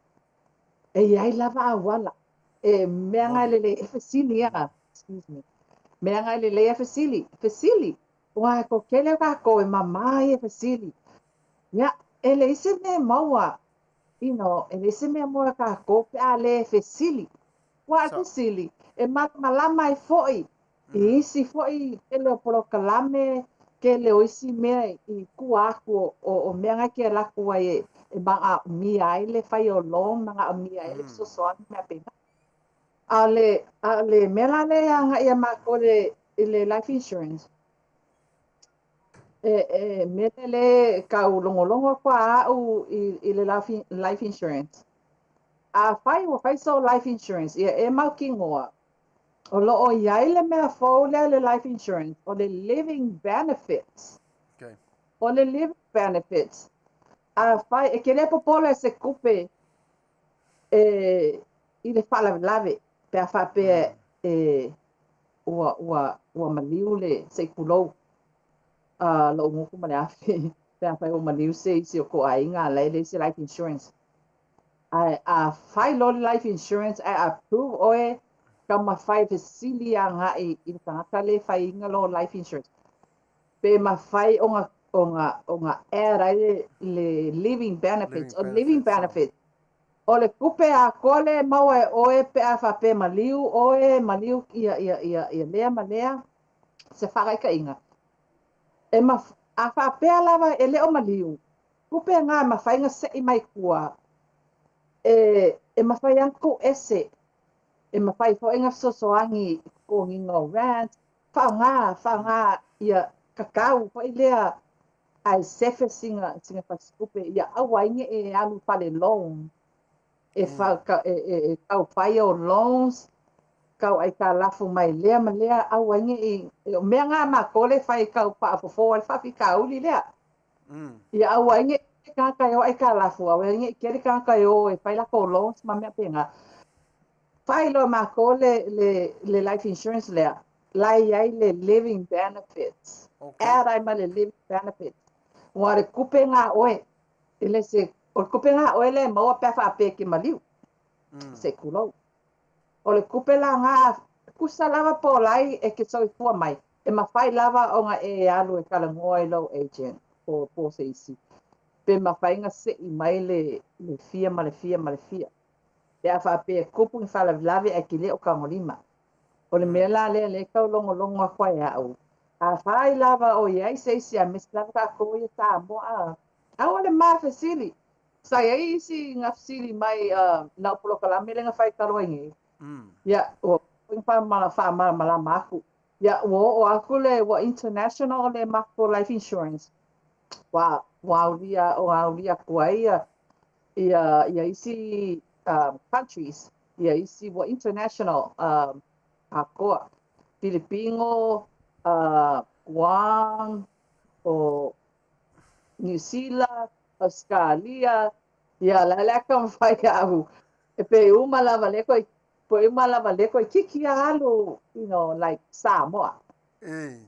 E i ai lava auala. E mea ngai lelei e fesili ia. Excuse me. Mea ngai lelei e fesili. Fesili. Ua ko kele kākou e mamā e fesili. Ia, e le isi mea maua. E le isi mea maua kākou pe a le fesili. Ua e fesili. E malamalama ai foi. I isi foi tele o polokalame, tele o isi mea i tua atu o mea ngai ke laku ai e magaʻomia ai le fai o loan, magaʻomia ai le fesoasoani mea pena. A o le mea la le agaʻi a mākou i le life insurance. E mea le kau logologo aku a a'u i le life insurance. A fai ua fai so life insurance, ia e mautinoa. O lo o i ai le mea fou lea le life insurance, o le living benefits. O le living benefits. A fai, e ke le popole se tupe e i le faalavelave pe a faapea e ua ua ua maliu le se i tulou lou gutu ma le afi pe afai ua maliu se isi o kou aiga a la e leai se life insurance. Ae a fai loa le life insurance ae approve ʻoe, taumafai e fesili agai i le tagata lea e faiina lou life insurance pe mafai ona ona ona add ai le le living benefits. O le living benefits o le tupe atoa lea e maua e ʻoe pe a faapea maliu ʻoe, maliu ia ia ia ia lea ma lea se faataitaiga. E ma, a faapea lava e le o maliu, tupe na e mafai ona seʻi mai tua, e, e mafai lava ona tuu ese, e mafai foi ona fesoasoani i totogiina o rent, faaaoga, faaaoga ia tatau foi lea ae sefe sina, sina fasitupe ia aua ai ne i e alu fale loan, e, fa, e, e, e tau fai o loans, tau aitalafu mai lea ma lea, aua ai ne i, o mea na a matou lea e fai e tau faafofo ai le faafitauli lea. Ia aua ai ne i tele tagata e o aitalafu, aua ai ne i tele tagata e o e fai latou loans ma mea faapena. Fai loa e matou le, le, le life insurance lea, la e i ai le living benefits. Okay. Add ai ma le living benefits. Ua o le tupe na a ʻoe, e le se, o le tupe na a ʻoe lea e maua pe a faapea e te maliu. Se i tulou. O le tupe la na, tusa lava po o lai e te soifua mai, e mafai lava ona e alu e talanoa i lou agent po o se isi, pe mafai ona seʻi mai le le fia ma le fia ma le fia. Pe a faapea e tupu ni faalavelave ae te le o tagolima. O le mea la lea lea e tau logologo aku ai au, afai lava o i ai se isi aemaise lava tatou ia Samoa a, aua le ma fesili. Sa i ai isi na fesili mai na o polokalame lea na fai talu ai nei. Ia, ua faamalamalama aku. Ia, ua oo aku le, ua international le matou life insurance. Ua, ua aulia, ua aulia aku ai ia, ia, ia isi countries, ia isi ua international atoa. Filipino, Guam, o Niu Sila, Ausekalia, ia la le aka mafai au e pe uma lava le koe pe uma lava le toeitiiti a alu you know like Samoa. E.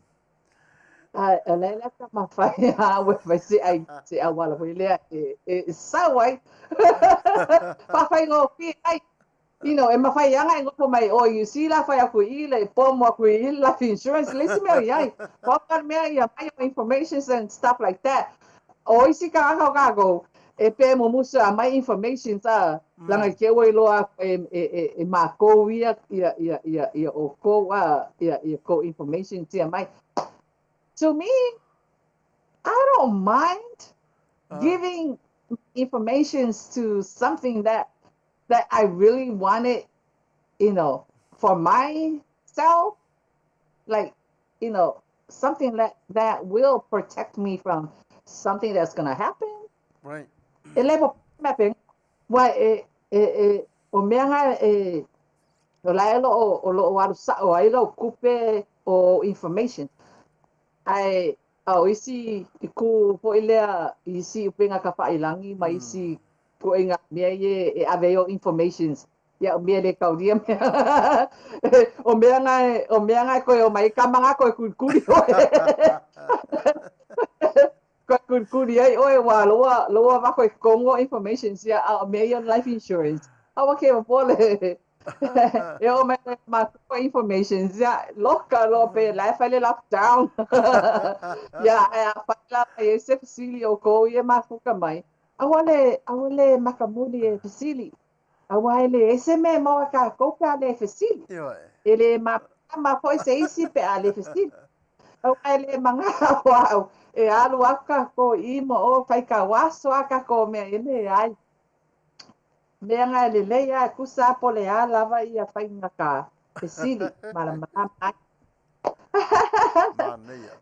A o le le aka mafai au e fai se ai se auala foi lea e e sau ai. Faafaigofie ai. You know, e mafai lava ona e nofo mai o i Niu Sila, fai aku i i le pomo aku i i le life insurance, leai se mea o i ai. Pau lava le mea ia mai o informations and stuff like that. O isi tagata o kākou, e pei e mumusu e aumai informations a, leaga i te i ua iloa aku e, e, e, e mākou ia, ia, ia, ia, ia ʻoukou a, ia, ia kou informations ia mai. To me, I don't mind giving informations to something that that I really wanted, you know, for myself, like, you know, something that that will protect me from something that's gonna happen. Right. E le po mea pe, wa e, e, e, o mea nga e, o la e lo o, o lo o alu sa'o ai lou kupe o information. Ae, a o isi i kū foi lea i isi upega tafailagi ma isi ituaiga mea ia e ave ai ou informations, ia o mea le taulia mea. O mea na e, o mea na e toe omai ai kama na toe kulikuli oe. Toe kulikuli ai oe ua loa, loa avatu i totonu o informations ia, a o mea ia o life insurance. Aua ke popole. E oo mai loa ia matou informations ia, loka loa pe la e fai le lockdown. Ia, ae afai lava e i ai se fesili o kou ia e mafuta mai, aua le, aua le makamuli e fesili. Aua e leai se mea e maua e kākou pe a le fesili. E le māmā foi se isi pe a le fesili. Aua e le manao au e alu aku kākou i i ma o fai tauaso a kākou mea e leai. Mea na e lelei a e tusa a po o le a lava ia faiga ka fesili malamalama ai. Manaia.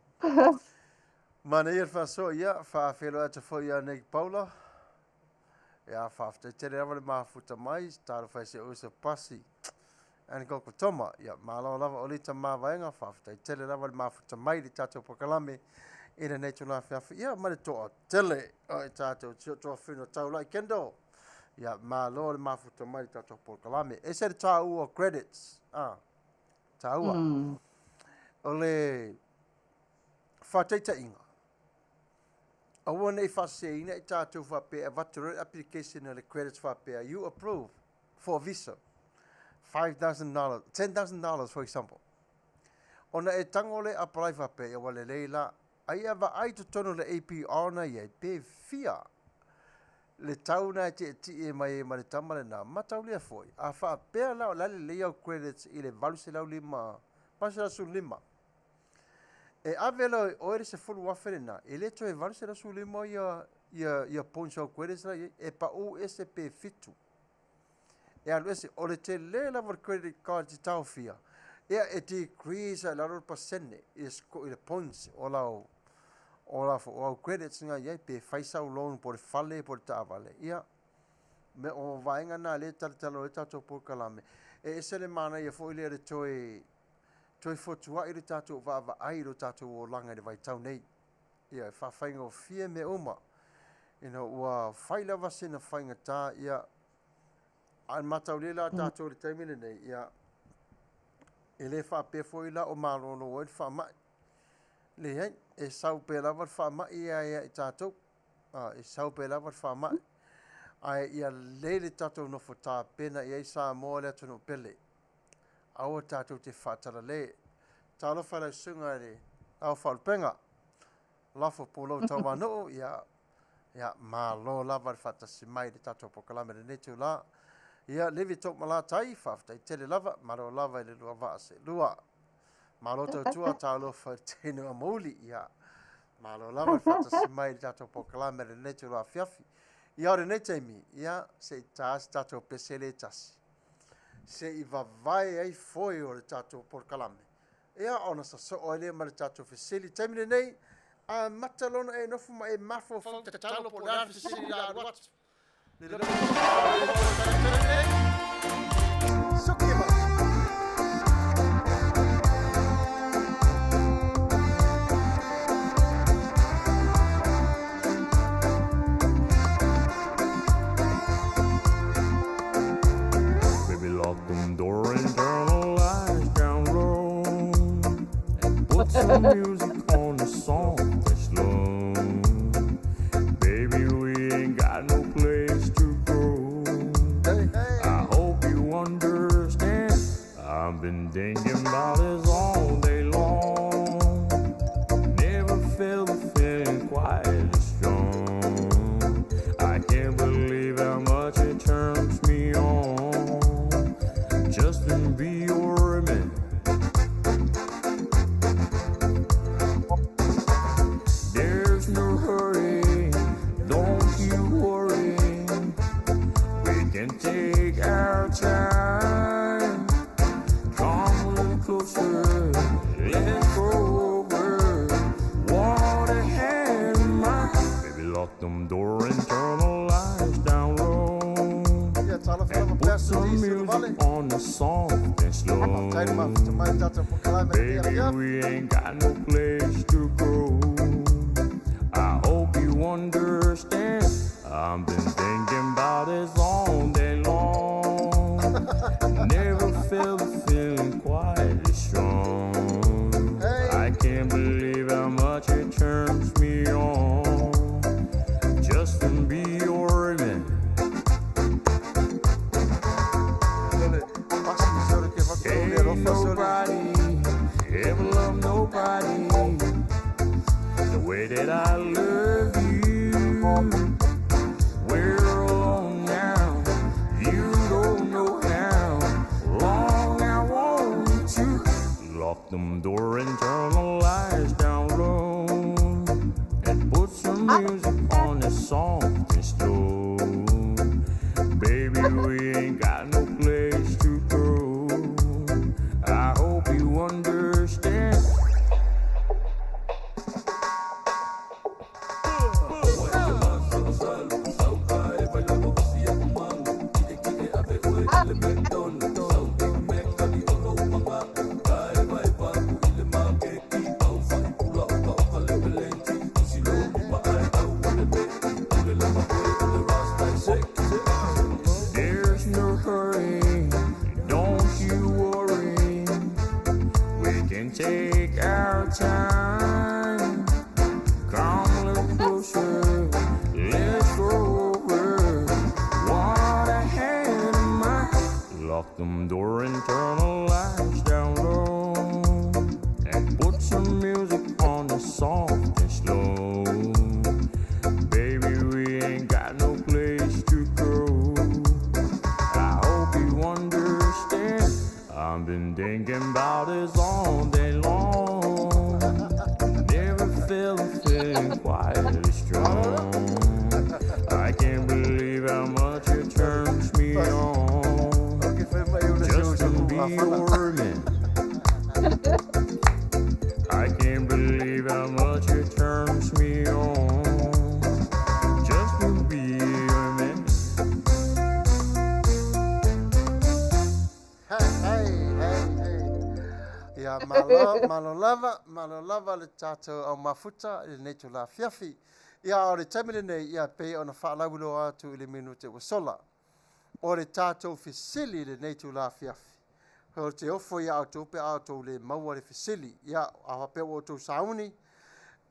Manaia le faasoa, ia, faafeiloai atu foi ia nei Paula. Ia, faafetai tele lava le mafuta mai, talofa i si ou uso Pasi. And koko Toma, ia, malo lava o lita mavaega, faafetai tele lava le mafuta mai le tatou polokalame i lenei itula afiafi. Ia, ma le toa tele o i tatou tio toafina taulai Kendall. Ia, malo le mafuta mai le tatou polokalame. Ese le tāua credits. Ah. Taua. O le faataitaiga, aua ne i faaseseina i tatou faapea e avatu loa le application a le credits faapea you approve for a visa $5,000, $10,000 for example. Ona e tago lea e apply faapea, ia ua lelei la. A ia vaai i totonu o le APR na i ai, pe fia le tau na e tietie mai ai ma le tama lena, mataulia foi, a faapea la o le a lelei au credits i le 805, 815, e ave loa e oe le 10,000 lena, e le toe 815 ia, ia, ia points o au credits la i ai, e pau ese pe fitu. E alu ese, o le tele lava o le credit card e te taofia, ia e decrease ai i lalo le pasene i le points o lau o lau o au credits na i ai pe fai sau loan po o le fale po o le taavale. Ia, me o vaega na lea e talatala ai tatou polokalame. E ese le manaia foi lea le toe toe fotuai le tatou vaavaai i lo tatou olaga i le vaitau nei. Ia, e faafaigofie mea uma. You know, ua fai lava sina faigata, ia, a mataulia la tatou i le taimi lenei, ia, e le faapea foi la o malolo ai le faamai. Leai, e sau pea lava le faamai ia ia i tatou. A, e sau pea lava le faamai. Ae ia lelei le tatou nofo tapena i ai Samoa le atunuu pele. Aua tatou te faatalale. Talofa i lau susuga i le Ao Faalupega. Lafo pulou tauanuu, ia, ia, malo lava le faatasi mai i le tatou polokalame i lenei itula. Ia, Levi Toomalatai, faafetai tele lava, malo lava i le lua vaa seelua. Malo tautua, talofa i le teine o Amouli, ia, malo lava le faatasi mai i le tatou polokalame i lenei itula afiafi. Ia, o lenei taimi, ia, se i ta se tatou pese le tasi. Se i vavae ai foe o le tatou polokalame. Ia, ona sasoo ai lea ma le tatou fesili. Taimi lenei, amata loa ona e nofo ma e mafaufau tatalo po o le a le fesili la alu atu. Le Suki mai. Baby, lock them door and turn the lights down low. And put some music on the song that's slow. Baby, we ain't got no place to go. Hey, hey. I hope you understand. I've been thinking about this all day long. Never felt a feeling quite as strong. I can't believe how much it turns me on just to be your man. There's no hurry, don't you worry. We can take our time. Come a little closer, let's go over. What a hand in mine. Baby, lock them door and turn the lights down low. Ia, talofa And lava put Pastor some D. Silvale. music on the soft and slow. Faafetai le mafuta mai i le tatou polokalame i lenei Baby, afiafi. we ain't got no place to go. I hope you understand. I've been thinking about this all day long. Never felt a feeling quite as strong. Hey. I can't believe how much it turns me on just to be your man. O le pasi sole ke avatu lau le Ain't alofa sole. nobody ever loved nobody the way that I love you. We're alone now. You don't know how long I want to lock them door and turn the lights down low and put some music on the soft and slow. Baby, we ain't got no place to go. I hope you understand. There's no hurry, don't you worry. Lock them door and turn the lights down low. And put some music on the soft and slow. Baby, we ain't got no place to go. I hope you understand. I've been thinking about this all day long. Never felt a feeling quite as strong. I can't believe how much it turns me on. Ok, fai mai o le Just seu to uso be afana. your man. I can't believe how much it turns me on. Just to be your man. Hey, hey, hey, hey. Ia, malo, malo lava, malo lava le tātou au mafuta i lenei itula afiafi. Ia, o le taimi lenei, ia, pei ona faalauiloa atu i le minute ua sola. O le tātou fesili i lenei itula afiafi. O te ofo iā outou pe a outou le maua le fesili. Ia, a faapea ua outou sauni.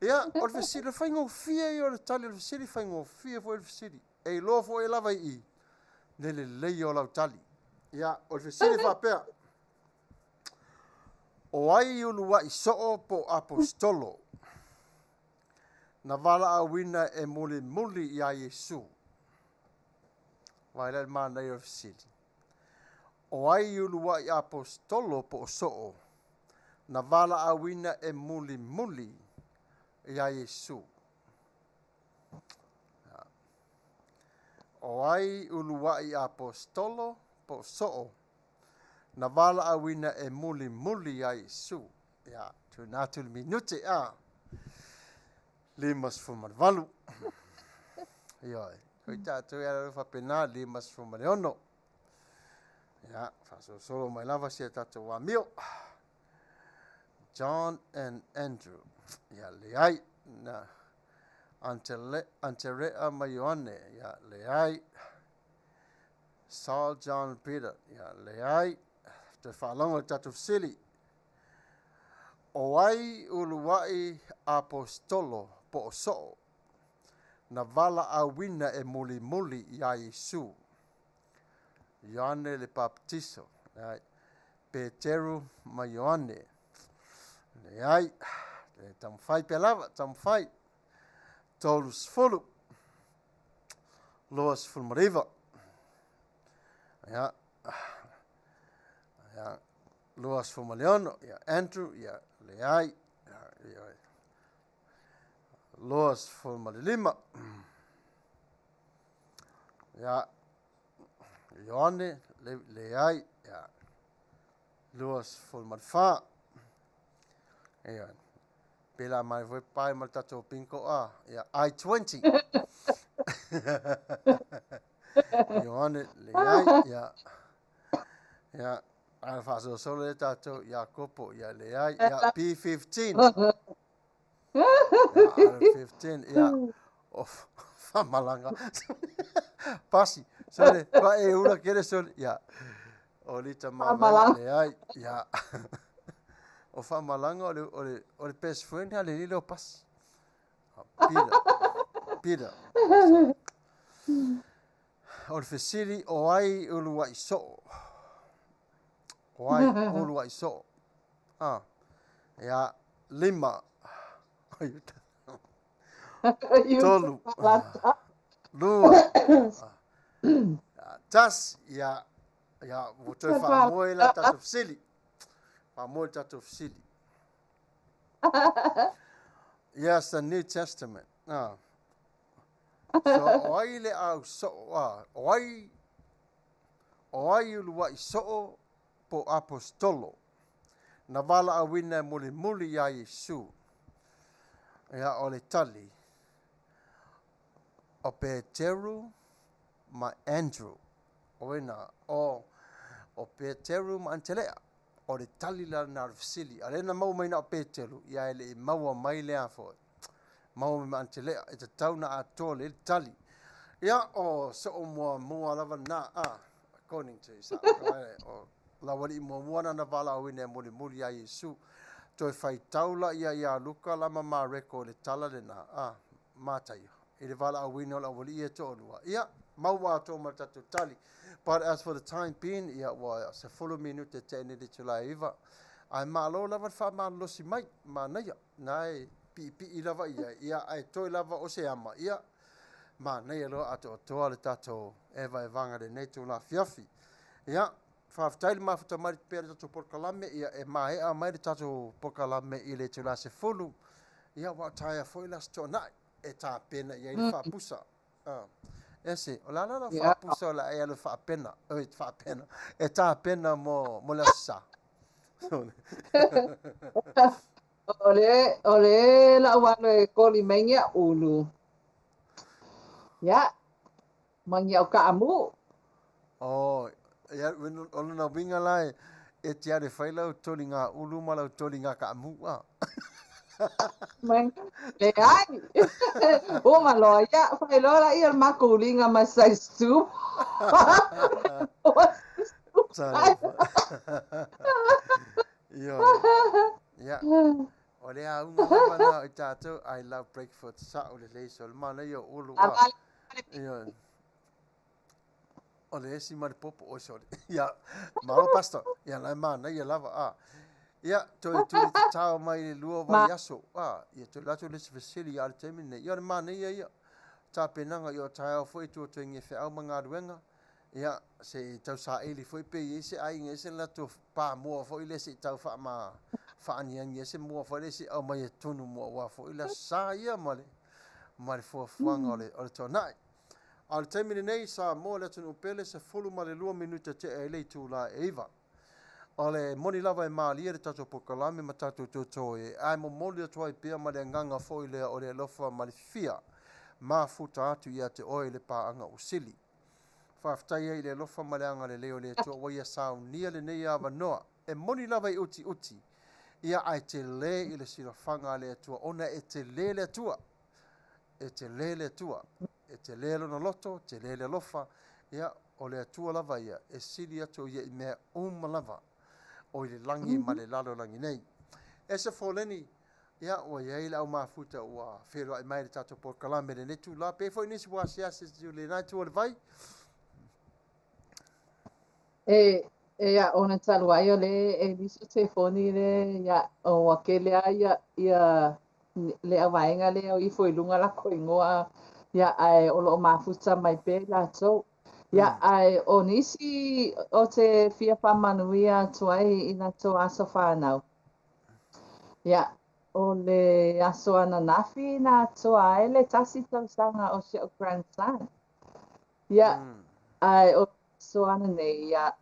Ia, o le fesili, o le faigofie ia o le tali o le fesili, faigofie foi le fesili. E iloa foi lava i i le lelei o lau tali. Ia, o le fesili faapea, O ai uluai soo po o aposetolo na valaauina e mulimuli iā Iesu? Vaai la i le manaia o le fesili. O ai uluai aposetolo po o soo na valaauina e mulimuli iā Iesu? O ai uluai aposetolo po o soo na valaauina e mulimuli iā Iesu? Ia, tuuina atu le minute, a. 58. Ioe. Oi tātou e ala faapena, 56. Ia, faasolosolo mai lava si a tātou amio. John and Andrew. Ia, leai. Na, Antele, Anterea ma Ioane. Ia, leai. Saul, John, Peter. Ia, leai. Toe faalogo i le tatou fesili. O ai uluai aposetolo po o soo na valaauina e mulimuli iā Iesu? Ioane le Papatiso, leai. Peteru ma Ioane, leai. E taumafai pea lava, taumafai. 30, 29. Ia, ia, 26, ia, Andrew, ia, leai, ia, ia, 25, ia, Ioane, le, leai, ia, 24, ia, pēlā mai foi pae ma le tatou bingo a, ia, I-20. Ioane, leai, ia, ia, a faasolosolo lea tatou, Iakopo, ia, leai, ia, B15. Ia, R15, ia, o Faamalanga. Pasi, sole, pa e ula kele sole, ia, o Lita Mavaega, leai, ia. O Faamalanga o le, o le, o le best friend a le lile o Pasi. Peter, Peter. O le fesili, o ai uluai soo? O ai uluai soo? Ah, ia, lima. Tolu. Lua. Tasi. Ia, ia, ua toe faamoe la tatou fesili. Faamoe le tatou fesili. Yes, the New Testament. Ah. So, o ai le au soo, ah, o ai, o ai uluai soo po o aposetolo na valaauina e mulimuli iā Iesu? Ia, o le tali, o Peteru ma Andrew. O ai na? O, o Peteru ma Antelea. O le tali la lena o le fesili. A o lea na maua mai na o Peteru, ia e le i maua mai lea foi. Maua mai ma Antelea, e tatau na atoa lelei le tali. Ia, o soo muamua lava lena, a, according to sa, o Laualii muamua na na valaauina e mulimuli iā Iesu. Toe faitau laia iā Luka la ma Mareko i le tala lena, a, Mataio, i le valaauina o le aualii ia e toalua. Ia, maua atoa ma le tatou tali. But as for the time being, ia ua 10 minute tea nei le itula e 9. Ae malo lava le faamalolosi mai, manaia, na e piipii lava i ai, ia ae toe lava o se ama, ia manaia loa atoatoa le tatou evaevaga i lenei itula afiafi. Ia, faafetai le mafuta mai pea le tatou polokalame, ia e maea mai le tatou polokalame i le itula 10, ia ua taea foi le Aso Toonai e tapena i ai le faapusa. Ese, o le a la lau faapusa o le a e alu e faapena, oi, faapena, e tapena mo, mo le Aso Sa. O le, o le la'u alu e koli mai ni a'u ulu. Ia, ma ni a'u kaamu. Oh, ia, o lona uiga la e, e te alu e fai lau toliga ulu ma lau toliga kaamu, a. Mai, leai. Uma loa, ia, fai loa lea o le makou uliga ma size 2. Talofa. Ioe. Ia, o le auga lava lena o i tatou, I love breakfast, sa'o lelei, so le manaia o ulu, a. Ioe. O le esi ma le popo, oi sorry. Ia, malo pastor. Ia, la e manaia lava, a. Ia, toe tuli tatao mai i le lua vaiaso, a. Ia, toe alu atu le isi fesili ia a le taimi lenei. Ia, o le manaia ia, tapenaga ia o taeao foi e tuatuagia feau ma galuega. Ia, se i tau saili foi pe i ai se aiga i se latou pamoa foi lea se i tau faama faaniani ai se moa foi lea se i aumai e tunu mo aua foi le Aso Sa ia ma le ma le fuafuaga o le o le toanai. A o le taimi lenei, Samoa le atunuu pele, 12 minute tea ai le itula e 9. O le moni lava e malie le tatou polokalame ma tatou totoe, ae momoli atu ai pea ma le agaga foi lea o le alofa ma le fia mafuta atu ia te oe le paaga ua sili. Faafetai ai i le alofa ma le agalelei o le Atua ua ia saunia lenei avanoa e moni lava i utiuti ia ae tele i le silafaga a le Atua ona e tele le Atua. E tele le Atua, e tele lona loto, tele le alofa, ia o le Atua lava ia e sili atu o ia i mea uma lava o i le lagi ma le lalolagi nei. Ese Foleni, ia ua i ai le au mafuta ua feiloai mai i le tatou polokalame i lenei itula, pe i ai foi nisi ua asiasi atu i lena itu o le vai. E, e a ona talu ai o le e liso telefoni le ia ua tele a ia ia le auvaega lea o ifo i luga lakou igoa ia ae o loo mafuta mai pea i latou. Ia ae o nisi o te fia faamanuia atu ai i latou aso fanau. Ia o le aso ananafi na atoa ai le tasi tausaga o si a'u grandson. Ia, ae o le aso ananei, ia,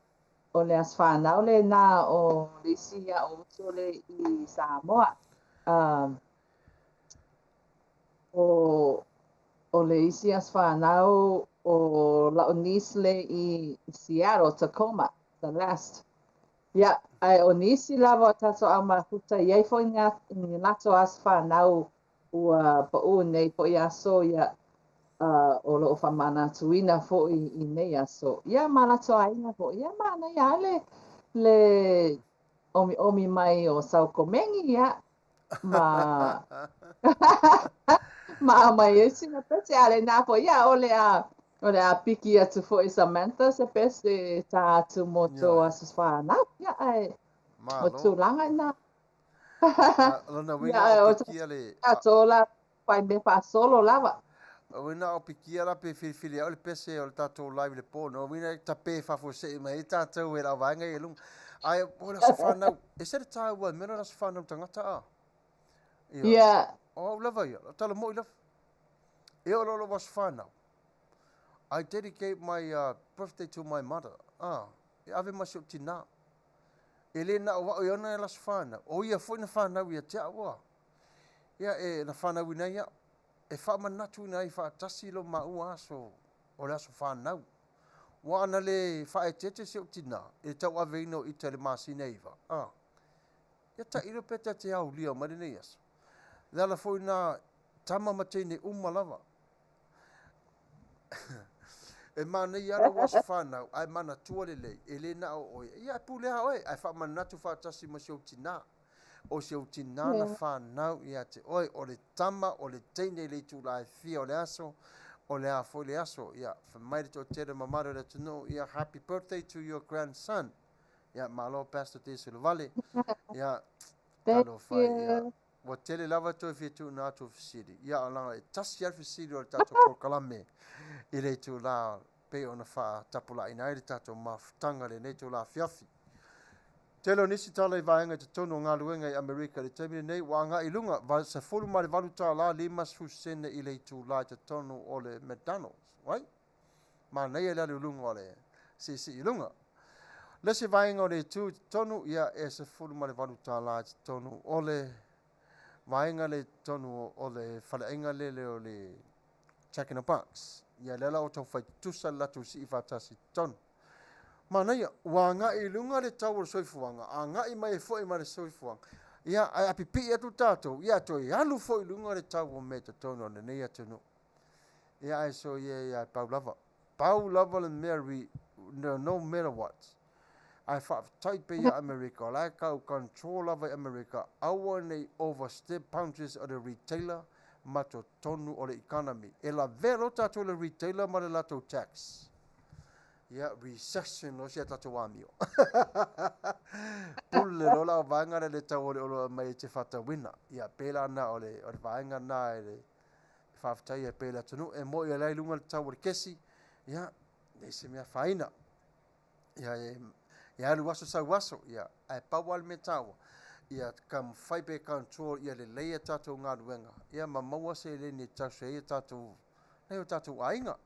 o le aso fanau lena o le isi a'u uso lea i Samoa. Um, o, o le isi aso fanau o la'u niece lea i Seattle, Tacoma, Celeste. Ia, ae o nisi lava o tatou au mafuta, e i ai foi ni latou aso fanau Ua paʻū nei foi aso ia, a o lo o faamanatuina foi i nei aso. Ia ma latou aiga foi, ia manaia lava le, le ʻomiʻomi mai o sau komeni, ia, ma ma aumai ai sina pese. A o lena foi, ia, o le a, o le a piki atu foi e Samantha se pese e tā atu mo tou aso fanau. Ia, ae o tulaga na. Lona uiga o pikia le... Tatou la fai mea faasolo lava. Uiga o pikia la pe filifili au le pese o le tatou live i le po. No uiga e tape faafuasei mai ai tatou e le auvaega ia i luga. Ae o le aso fanau, ese le taua i mea lea o le aso fanau tagata a. Ia. Ia. O au lava ia, o tala moi lava. E oo loa lou aso fanau, I dedicate my birthday to my mother. Ah, e ave ma si ou tinā. E le na o au e ona e le aso fanau, o ia foi na fanau ia te au a. Ia e na fanauina ai au, e faamanatuina ai faatasi lo maua aso o le aso fanau. Ua ana le faaeteete si ou tinā i le tauaveina o ita i le masina e 9, a. Ia tailo pe ta te aolia mai lenei aso. Le ala foi na tama ma teine uma lava. E manaia lava lou aso fanau, ae manatua lelei, e le na o oe. Ia, e pule lava oe, ae faamanatu faatasi ma si ou tinā. O si ou tinā na fanau ia te oe, o le tama, o le teine i le itula e fia o le aso, O le a foi le aso, ia, fai mai le toatele o mamalu o le atunuu, ia, happy birthday to your grandson. Ia, malo Pastor D. Suluvale. Ia, Thank talofa e, ia. you. Ua tele lava toe fia tuuina atu o fesili. Ia, o leaga e tasi lava le fesili o le tatou polokalame i le itulā pei ona faatapulaaina ai le tatou mafutaga i lenei itulā afiafi. Tele o nisi tala i vaega i totonu o galuega i Amerika i le taimi lenei ua agai i luga, $18 50 sene i le itulā i totonu o le McDonald's, right? Manaia le alu i luga o le siisii i luga. Le isi vaega o le itu i totonu, ia e $18 i totonu o le vaega lea i totonu o le faleaiga lele o le Jack in the Box. Ia lea la ua taumafai tutusa le latou sii faatasi i totonu. Manaia, ua agai i luga le tau o le soifuaga, agai mai ai foi ma le soifuaga. Ia, ae a pipii atu tatou, ia toe alu foi i luga le tau o mea i totonu o lenei atunuu. Ia, ae soia ia, pau lava. Pau lava le mea, re, no, no matter what. Ae faafetai pea ia Amerika, o la e tau control lava i Amerika, aua ne i overstep boundaries o le retailer ma totonu o le economy. E lavea loa tatou i le retailer ma le latou tax. Ia, recession loa si a tatou amio. Pule loa la vaega lea le tau o le oloa mai e te faatauina. Ia, pēlā na o le, o le vaega na e le faafetai ai pea i le atunuu. E moni o la e i luga le tau o le kesi, ia, leai se mea afaina. Ia, e, e alu aso sau aso, ia, ae pau lava le mea taua, ia taumafai pea e control ia lelei a tatou galuega, ia ma maua seleni e tausi ai a tatou, nai o tatou aiga.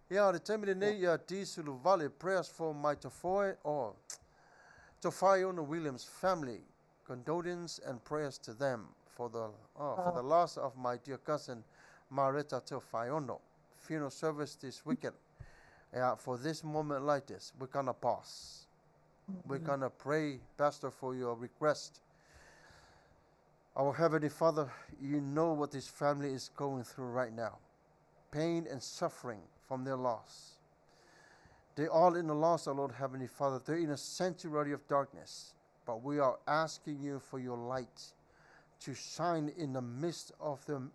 Ia, o le taimi lenei, ia, D. Suluvale, prayers for my Tofoe, oh, Tofaeono Williams family, condolence and prayers to them for the, oh, for the loss of my dear cousin, Mareta Tofaeono. Funeral service this weekend. Yeah, for this moment like this, we're gonna pause. We're gonna pray, Pastor, for your request. Our Heavenly Father, you know what this family is going through right now. Pain and suffering from their loss. They're all in the loss, our Lord Heavenly Father. They're in a sanctuary of darkness. But we are asking you for your light to shine in the midst of them,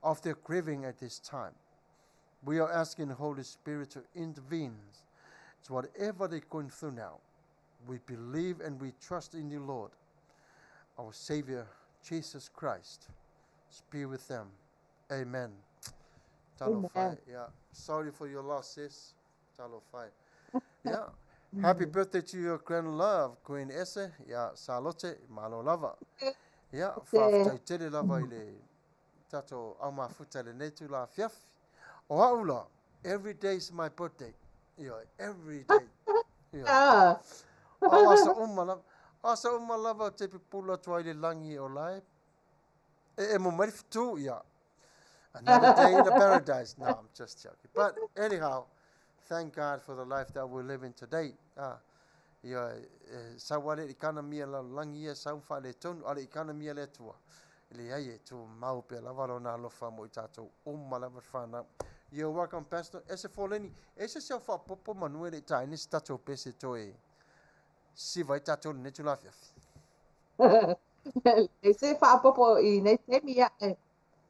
of their grieving at this time. We are asking the Holy Spirit to intervene to whatever they're going through now. We believe and we trust in you, Lord, our Savior, Jesus Christ. Be with them. Amen. Talofa Amen. e. Yeah. Sorry for your loss, sis. Talofa e. Yeah. Happy birthday to your grand love, Queen Ese. Yeah, Salote, malo lava. Yeah, faafetai tele lava i le tatou au mafuta i lenei tula afiafi. O au la, every day is my birthday. Ioe, every day. Ioe. Ah. O aso uma lava. Aso uma lava o te pupulu atu ai le langi o lae. E emo mai le fetu, ia. Another day in the paradise. No, I'm just joking. But anyhow, thank God for the life that we're living today. Ah, ia, e, sau ale i kana mia la langi ia, sau whaale tonu, ale i kana mia le atua. E leai e tumau pea lava lona alofa mo i tātou uma lava te whānau. You're welcome, Pastor. E se fōleni, e se se whaapopo manu e le taine se tātou pese toe siva i tātou lenei tula afiafi. E se faapopo i nei taimi, ia, e,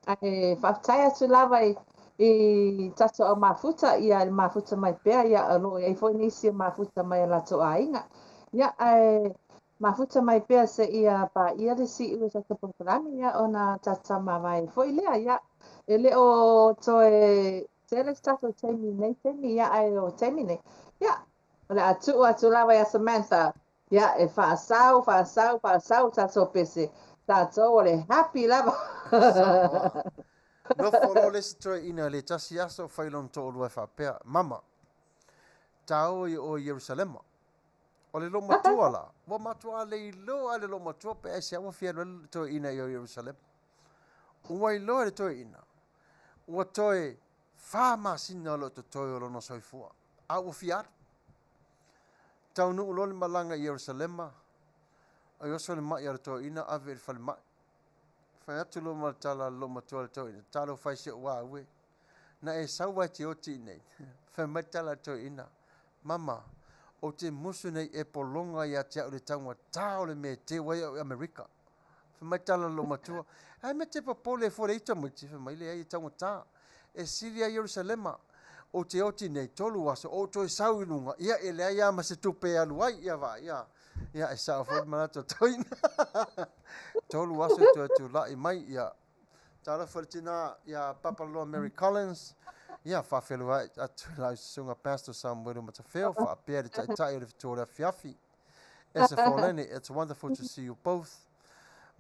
ae faafetai atu lava i, i tatou au mafuta, ia le mafuta mai pea, ia o lo o i ai foi nisi e mafuta mai o latou aiga. Ia, ae mafuta mai pea seia paia le siu e tatou polokalame, ia ona tatou tamavae foi lea, ia. E le o toe tele se tatou taimi i nei taimi, ia ae o taimi nei, ia, o le a tuu atu lava ia Samantha, ia, e faasau, faasau, faasau tatou pese, tatou o le happy lava. Samoa. Nofo loa le isi toeaina i le tasi aso, fai lona toalua e faapea, Mama, tāua i oe i Ierusalema. O le loomatua la, ua matuā le iloa e le loomatua pe aisea ua fia alu ai le toeaina i o Ierusalema. Ua iloa e le toeaina, ua toe fa masina o lo o totoe o lona soifua, a ua fia alu. Taunuu loa le malaga i Ierusalema, ai oso le mai a le toeaina ave i le falemai. Fai atu loa ma le tala a le loomatua i le toeaina, Talofa e si ou au e, na e sau ai te oti i nei. Fai mai le tala a le toeaina, Mama, ou te musu nei e pologa ia te au le taugatā o le mea e teu ai au i Amerika. Fai mai le tala a le loomatua, Ae mea te popole e fua le ita tamaiti? Fai mai, Leai, e taugatā. E sili a Ierusalema. Ou te oti nei, tolu aso, ou toe sau i luga, ia, e leai lava ma se tupe e alu ai, ia vaai, a. Ia, e sao foi le manatu o toeaina. Tolu aso e toe tulai mai, ia. Talofa i le tina ia Papalaloa Mary Collins, ia, faafeiloai atu i lau susuga Pastor Samuelu Matafeo, faapea le taitai o le fetu o le afiafi. Ese Foleni, it's wonderful to see you both.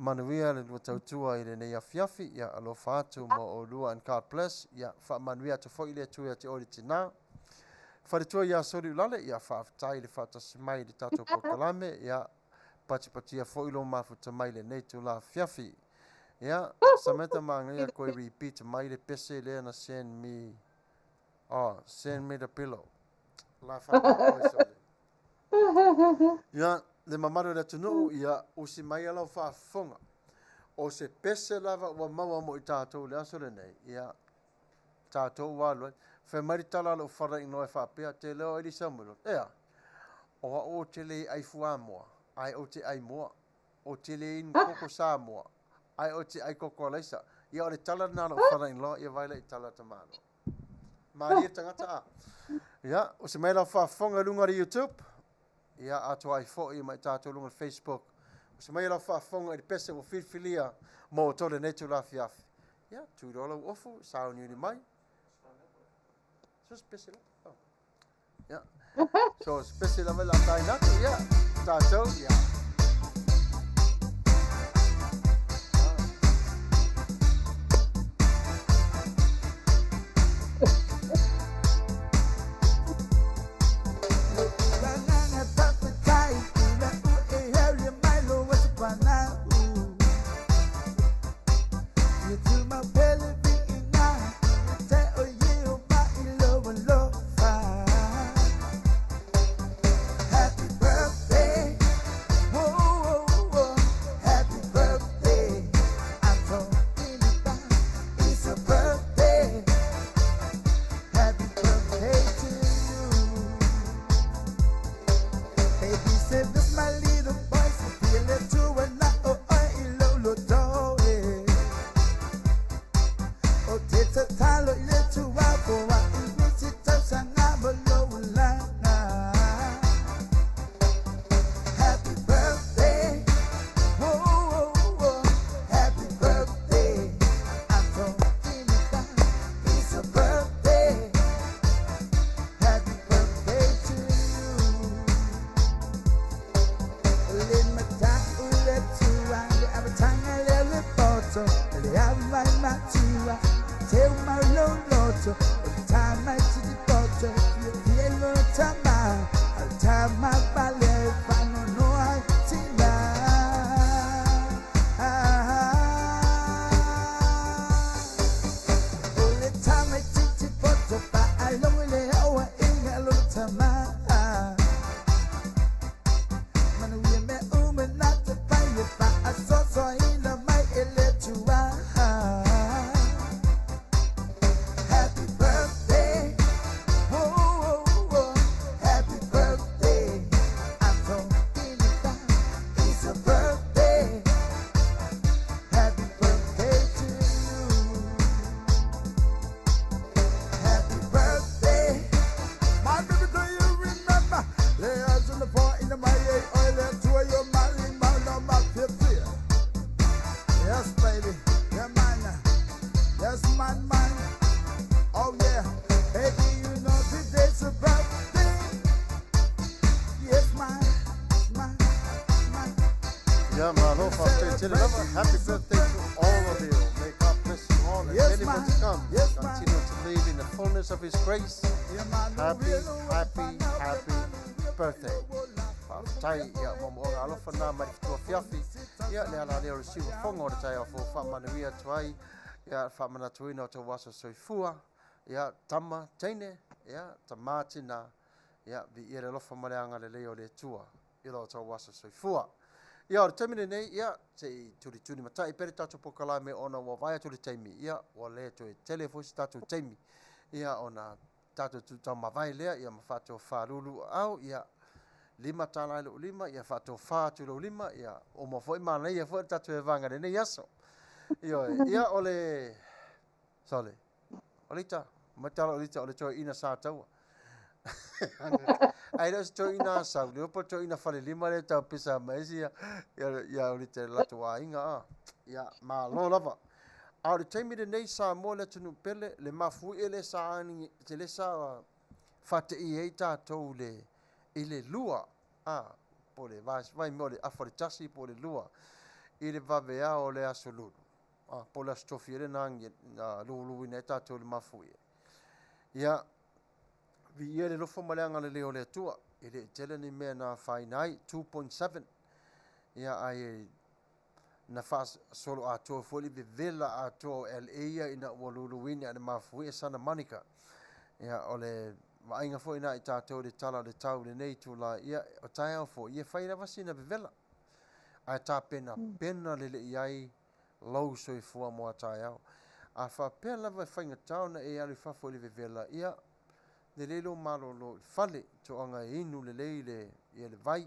Manuia le lua tautua i lenei afiafi, ia alofa atu mo oulua and God bless, ia faamanuia atu foi le Atua ia te oe le tina. Faletua ia Soliulale, ia faafetai le faatasi mai i le tatou polokalame, ia patipatia foi lo mafuta mai lenei itula afiafi. Ia, Samantha manaia koe repeat mai le pese lea na send me, oh, send me the pillow. La whakapau oe Soli. Ia, le mamalu o le atunuu, ia, usi mai lau faafofoga. O se pese lava ua maua mo i tatou i le aso lenei, ia, tatou ua alu ai. Fai mai le tala a lou falainoa e faapea, Te leo Elisa Mulo, ea, o au ou te le ai fuamoa, ae ou te ai moa. Ou te le inu koko Samoa, ae ou te ai koko alaisa. Ia, o le tala lena a lou falainoa, ia vaai la i tala a tamaloa. Malie le tagata a. Ia, usi mai lau faafofoga i luga o le YouTube. Ia, atoa ai foi ma i tatou luga o le Facebook. Usi mai lau faafofoga i le pese ua filifilia mo outou lenei itula afiafi. Ia, tui loa lau ofu, sauniuni mai. So se pese la. Oh. Ia. So se pese lava i la taina atu. Ia, tatou, ia. Ia, malo, faafetai tele lava. Happy birthday to all of you. May God bless you all and many more to come. Continue to live in the fullness of His grace. Happy, happy, happy birthday. Faafetai, ia, moomooga alofa na mai le fetua fiafi. Ia, le ala lea o le siufofoga o le taeao fou faamanuia atu ai. Ia, faamanatuina o tou aso soifua. Ia, tama, teine, ia, tama, tina. Ia, viia le alofa ma le agalelei o le Atua i lo outou aso soifua. Ia, o le taimi lenei, ia, se i tulituli matai pea le tatou polokalame ona ua vaai atu le taimi, ia, ua le toe tele foi se tatou taimi, ia, ona tatou tuutaumavae lea, ia, ma faatofa lulu aao, ia, $5 i lou lima, ia, faatofa atu i lou lima, ia, uma foi manaia foi le tatou evaga i lenei aso. Ioe, ia, o le, sorry. Olita, ma tala Olita o le toeaina sa taua. Ae le o se toeaina sau, le po toeaina falelima le tau pisa mai isi ia ia Olita le latou aiga a. Ia, malo lava. A o le taimi lenei Samoa le atunuu pele, le mafuie le sa agi, le sa faateia ai tatou le i le lua, a, po o le vai mea o le afa o le tasi po o le lua, i le vaveao o le aso Lulu, a, po o le aso Tofi ele na agi, na luluina ai tatou i le mafuie. Ia, viia le alofa ma le agalelei o le Atua, e le i tele ni mea na afaina ai, 2.7, ia, ae na faasolo atoa foi le vevela atoa o LA ia ina ua luluina e le mafuie Santa Monica. Ia, o le vaaiga foi na i tatou i le tala o le tau i lenei itula, ia, o taeao foi, ia fai lava sina vevela, ae tapenapena lelei ai lou soifua mo a taeao. A faapea lava e faigata ona e alu i fafo i le vevela, ia, lelei lou malolo i le fale, toaga e inu lelei le, ia le vai,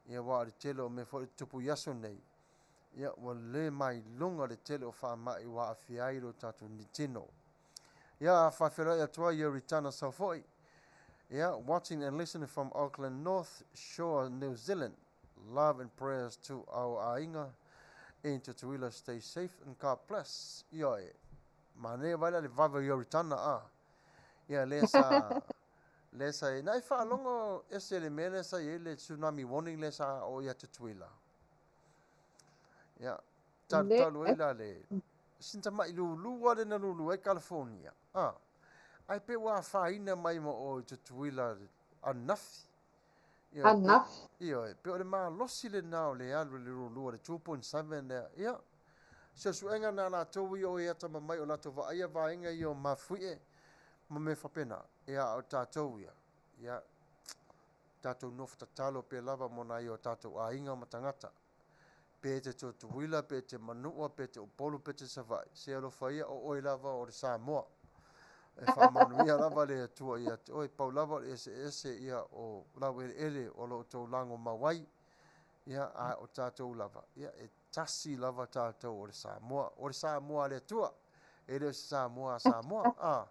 ia aua o le tele o mea foi e tutupu i aso nei, ia ua le mailuga le tele o faamai ua aafia ai lo tatou tino. Ia, faafeiloai atu ai ia Ritana sau foi. Ia, watching and listening from Auckland North Shore, New Zealand. Love and prayers to our aiga in Tutuila. Stay safe and God bless. Ia e, manaia vai la le vave o Ritana a. Ia, le sa, le sa e, na e faalogo ese le mea lea sa i ai le tsunami warning le sa o ia Tutuila. Ia, talu talu ai la le, sina tamai lulu ale na lulu ai California. Ah, ai pe ua afaina mai ma o i Tutuila ananafi. Ia, Ananafi. Ia, pe o le malosi lena o le alu i le lulu le 2.7 lea. Ia, se suega na latou ia o e atamamai o latou vaaia vaega ia o mafuie ma mea faapena. Ia, o tatou ia. Ia, tatou nofo tatalo pea lava mo nai o tatou aiga ma tagata. Pe te Tutuila, pe te Manua, pe te Upolu, pe te Savaii. Se alofa ia o oe lava o le Samoa. E faamanuia lava le Atua ia te oe. Pau lava o le eseese ia o laueleele o lo outou lago mau ai. Ia, a o tatou lava. Ia, e tasi lava tatou o le Samoa. O le Samoa a le Atua. E le o se Samoa a Samoa. Ah.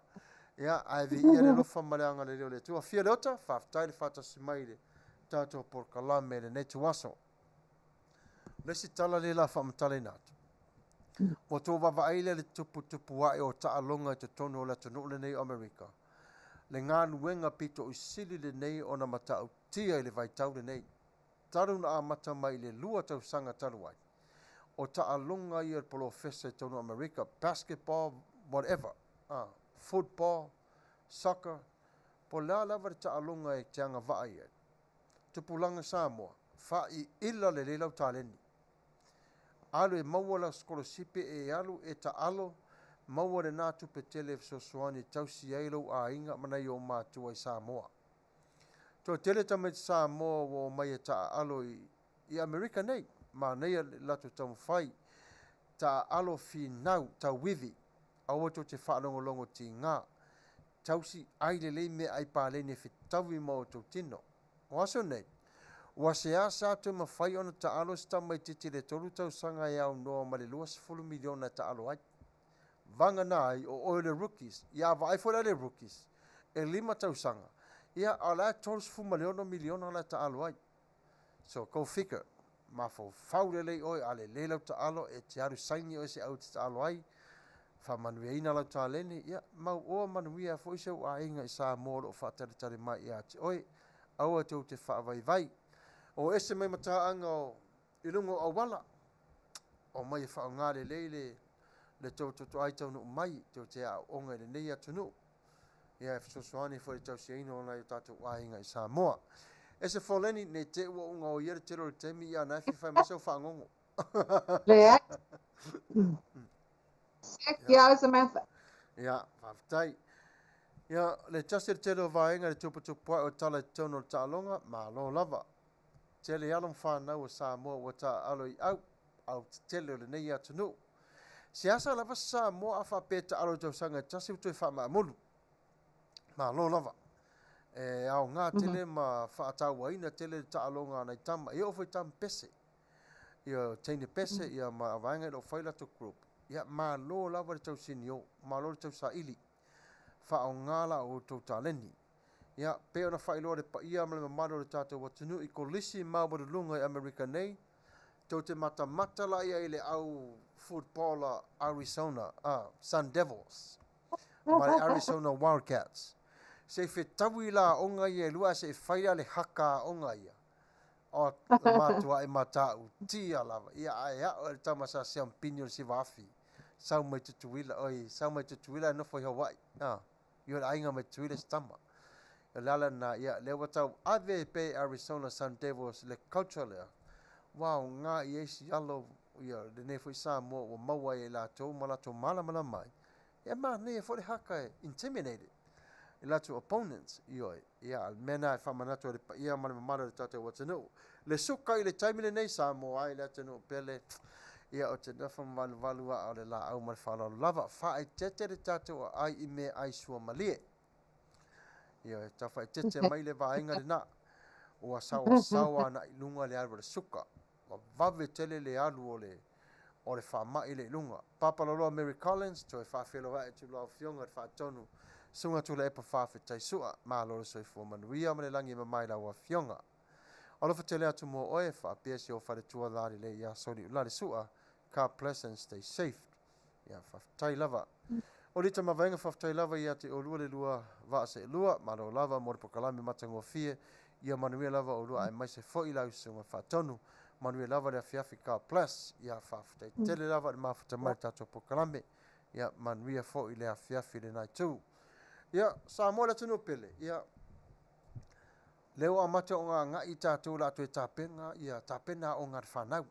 Ia, ae viia le alofa ma le agalelei o le Atua. Fia Leota, faafetai le faatasi mai i le tatou polokalame i lenei ituaso. O le isi tala lea la faamatalaina atu. Ua tou vaavaai lea i le tuputupu ae o taaloga i totonu o le atunuu lenei o Amerika. Le galuega pito i sili lenei ona matautia i le vaitau lenei. Talu na amata mai i le 2 tausaga talu ai. O taaloga ia o le polofesa i totonu o Amerika, basketball, whatever, football, soccer, po o le a lava le taaloga e te agavaa i ai. Tupulaga Samoa, faaiila lelei lau taleni. Alu e maua lau sikolasipi e alu e taalo, maua lena tupe tele e fesoasoani e tausi ai lou aiga ma nai ou matua i Samoa. Toatele tamaiti Samoa ua omai e taaalo i Amerika nei, manaia le latou taumafai, taaalo finau, tauivi, aua tou te faalogologo tiga, tausi ai lelei meaai paleni e fetaui ma outou tino. O aso nei, ua seasea toe mafai ona taalo se tamaitiiti i le 3 tausaga e aunoa ma le 20 miliona e taalo ai. Vagana ai o oe le rookies, ia vaai foi la le rookies, e 5 tausaga, ia a o la e 36 miliona la e taalo ai. So go figure, mafaufau lelei oe, a lelei lau taalo, e te alu saini oe se au te taalo ai, faamanuiaina lau taleni, ia mau oa manuia foi se ou aiga i Samoa o lo o faatalitali mai ia te oe. Aua tou te faavaivai. O ese mai mataaga o i luga o auala, o mai e faaaoga lelei le tou totoai taunuu mai, tou te aooga i lenei atunuu. Ia e fesoasoani foi i le tausiaina o nai o tatou aiga i Samoa. E se foleni, nei te ua unga o ia le tele o le taimi, ia na e fia mai sau fagogo. Leai. Ia oe Samantha. Ia, faafetai. Ia, le tasi o le tele o vaega i le tuputupu ae o tala i totonu o le taaloga, malo lava. Tele alo ma fanau o Samoa ua taaalo i au, au tetele o lenei atunuu. Seasa lava se Samoa a faapea taalo i tausaga e tasi ua toe faamaamulu. Malo lava. E aoga tele ma faatauaina tele le taaloga a nai tama. E oo foi tama pese. Ia, teine pese, ia ma vaega i loo fai latou group. Ia, malo lava le tausinio, malo le tausaili. Faaaoga la outou taleni. Ia, pei ona faailoa le paia ma le mamalu o le tatou atunuu i kolisi maualuluga i Amerika nei, tou te matamata la ia i le au footballer Arizona Sun Devils ma le Arizona Wildcats. Se i fetaui la aoga ia e lua ae se i fai la le haka a aoga ia. O le matua'i matautia lava. Ia ae a'o e le tama sa siampini o le siva afi. Sau mai Tutuila, oi, sau mai Tutuila ae nofo i Hawaii. I o le aiga mai Tutuila si tama. O le ala lena, ia, lea ua tau ave pea i Arizona Sun Devils le culture lea, ua aoga i ai si alo, ia, lenei foi Samoa ua maua ai e latou ma latou malamalama ai. E manaia foi le haka e intimidated i latou opponents, ioe. Ia, a o le mea lena e faamanatu ai i le paia ma le mamalu o le tatou atunuu. Le suka i le taimi lenei, Samoa ai le atunuu pele, ia, ou te nofo ma valuvalu aa o le laau ma le faaaloalo lava. Faaeteete le tatou aai i meaai suamalie. Ioe, tau faaeteete mai le vaega lena. Ua saoasaoa agai i luga le alu a le suka. Ua vave tele le alu o le o le faamai lea i luga. Papaloloa Mary Collins, toe faafeiloai atu i lau Afioga i le Faatonu Susuga Tuilaepa Faafetai Sua. Malo le soifua manuia ma le lagi e mama i lau Afioga. Alofa tele atu mo oe, faapea si ou faletua lalelei ia Soliulale Sua. God bless and stay safe. Ia, faafetai lava. O Lita Mavaega, faafetai lava ia te oulua le lua vaa seelua. Malo lava mo le pokalame matagofie. Ia manuia lava oulua aemaise foi lau Susuga Faatonu. Manuia lava le afiafi. God bless. Ia, faafetai tele lava i le mafuta mai i le tatou pokalame. Ia, manuia foi le afiafi i lena itu. Ia, Samoa le atunuu pele, ia, lea ua amata ona agai tatou o le a toe tapena, ia, tapena aoga a le fanau.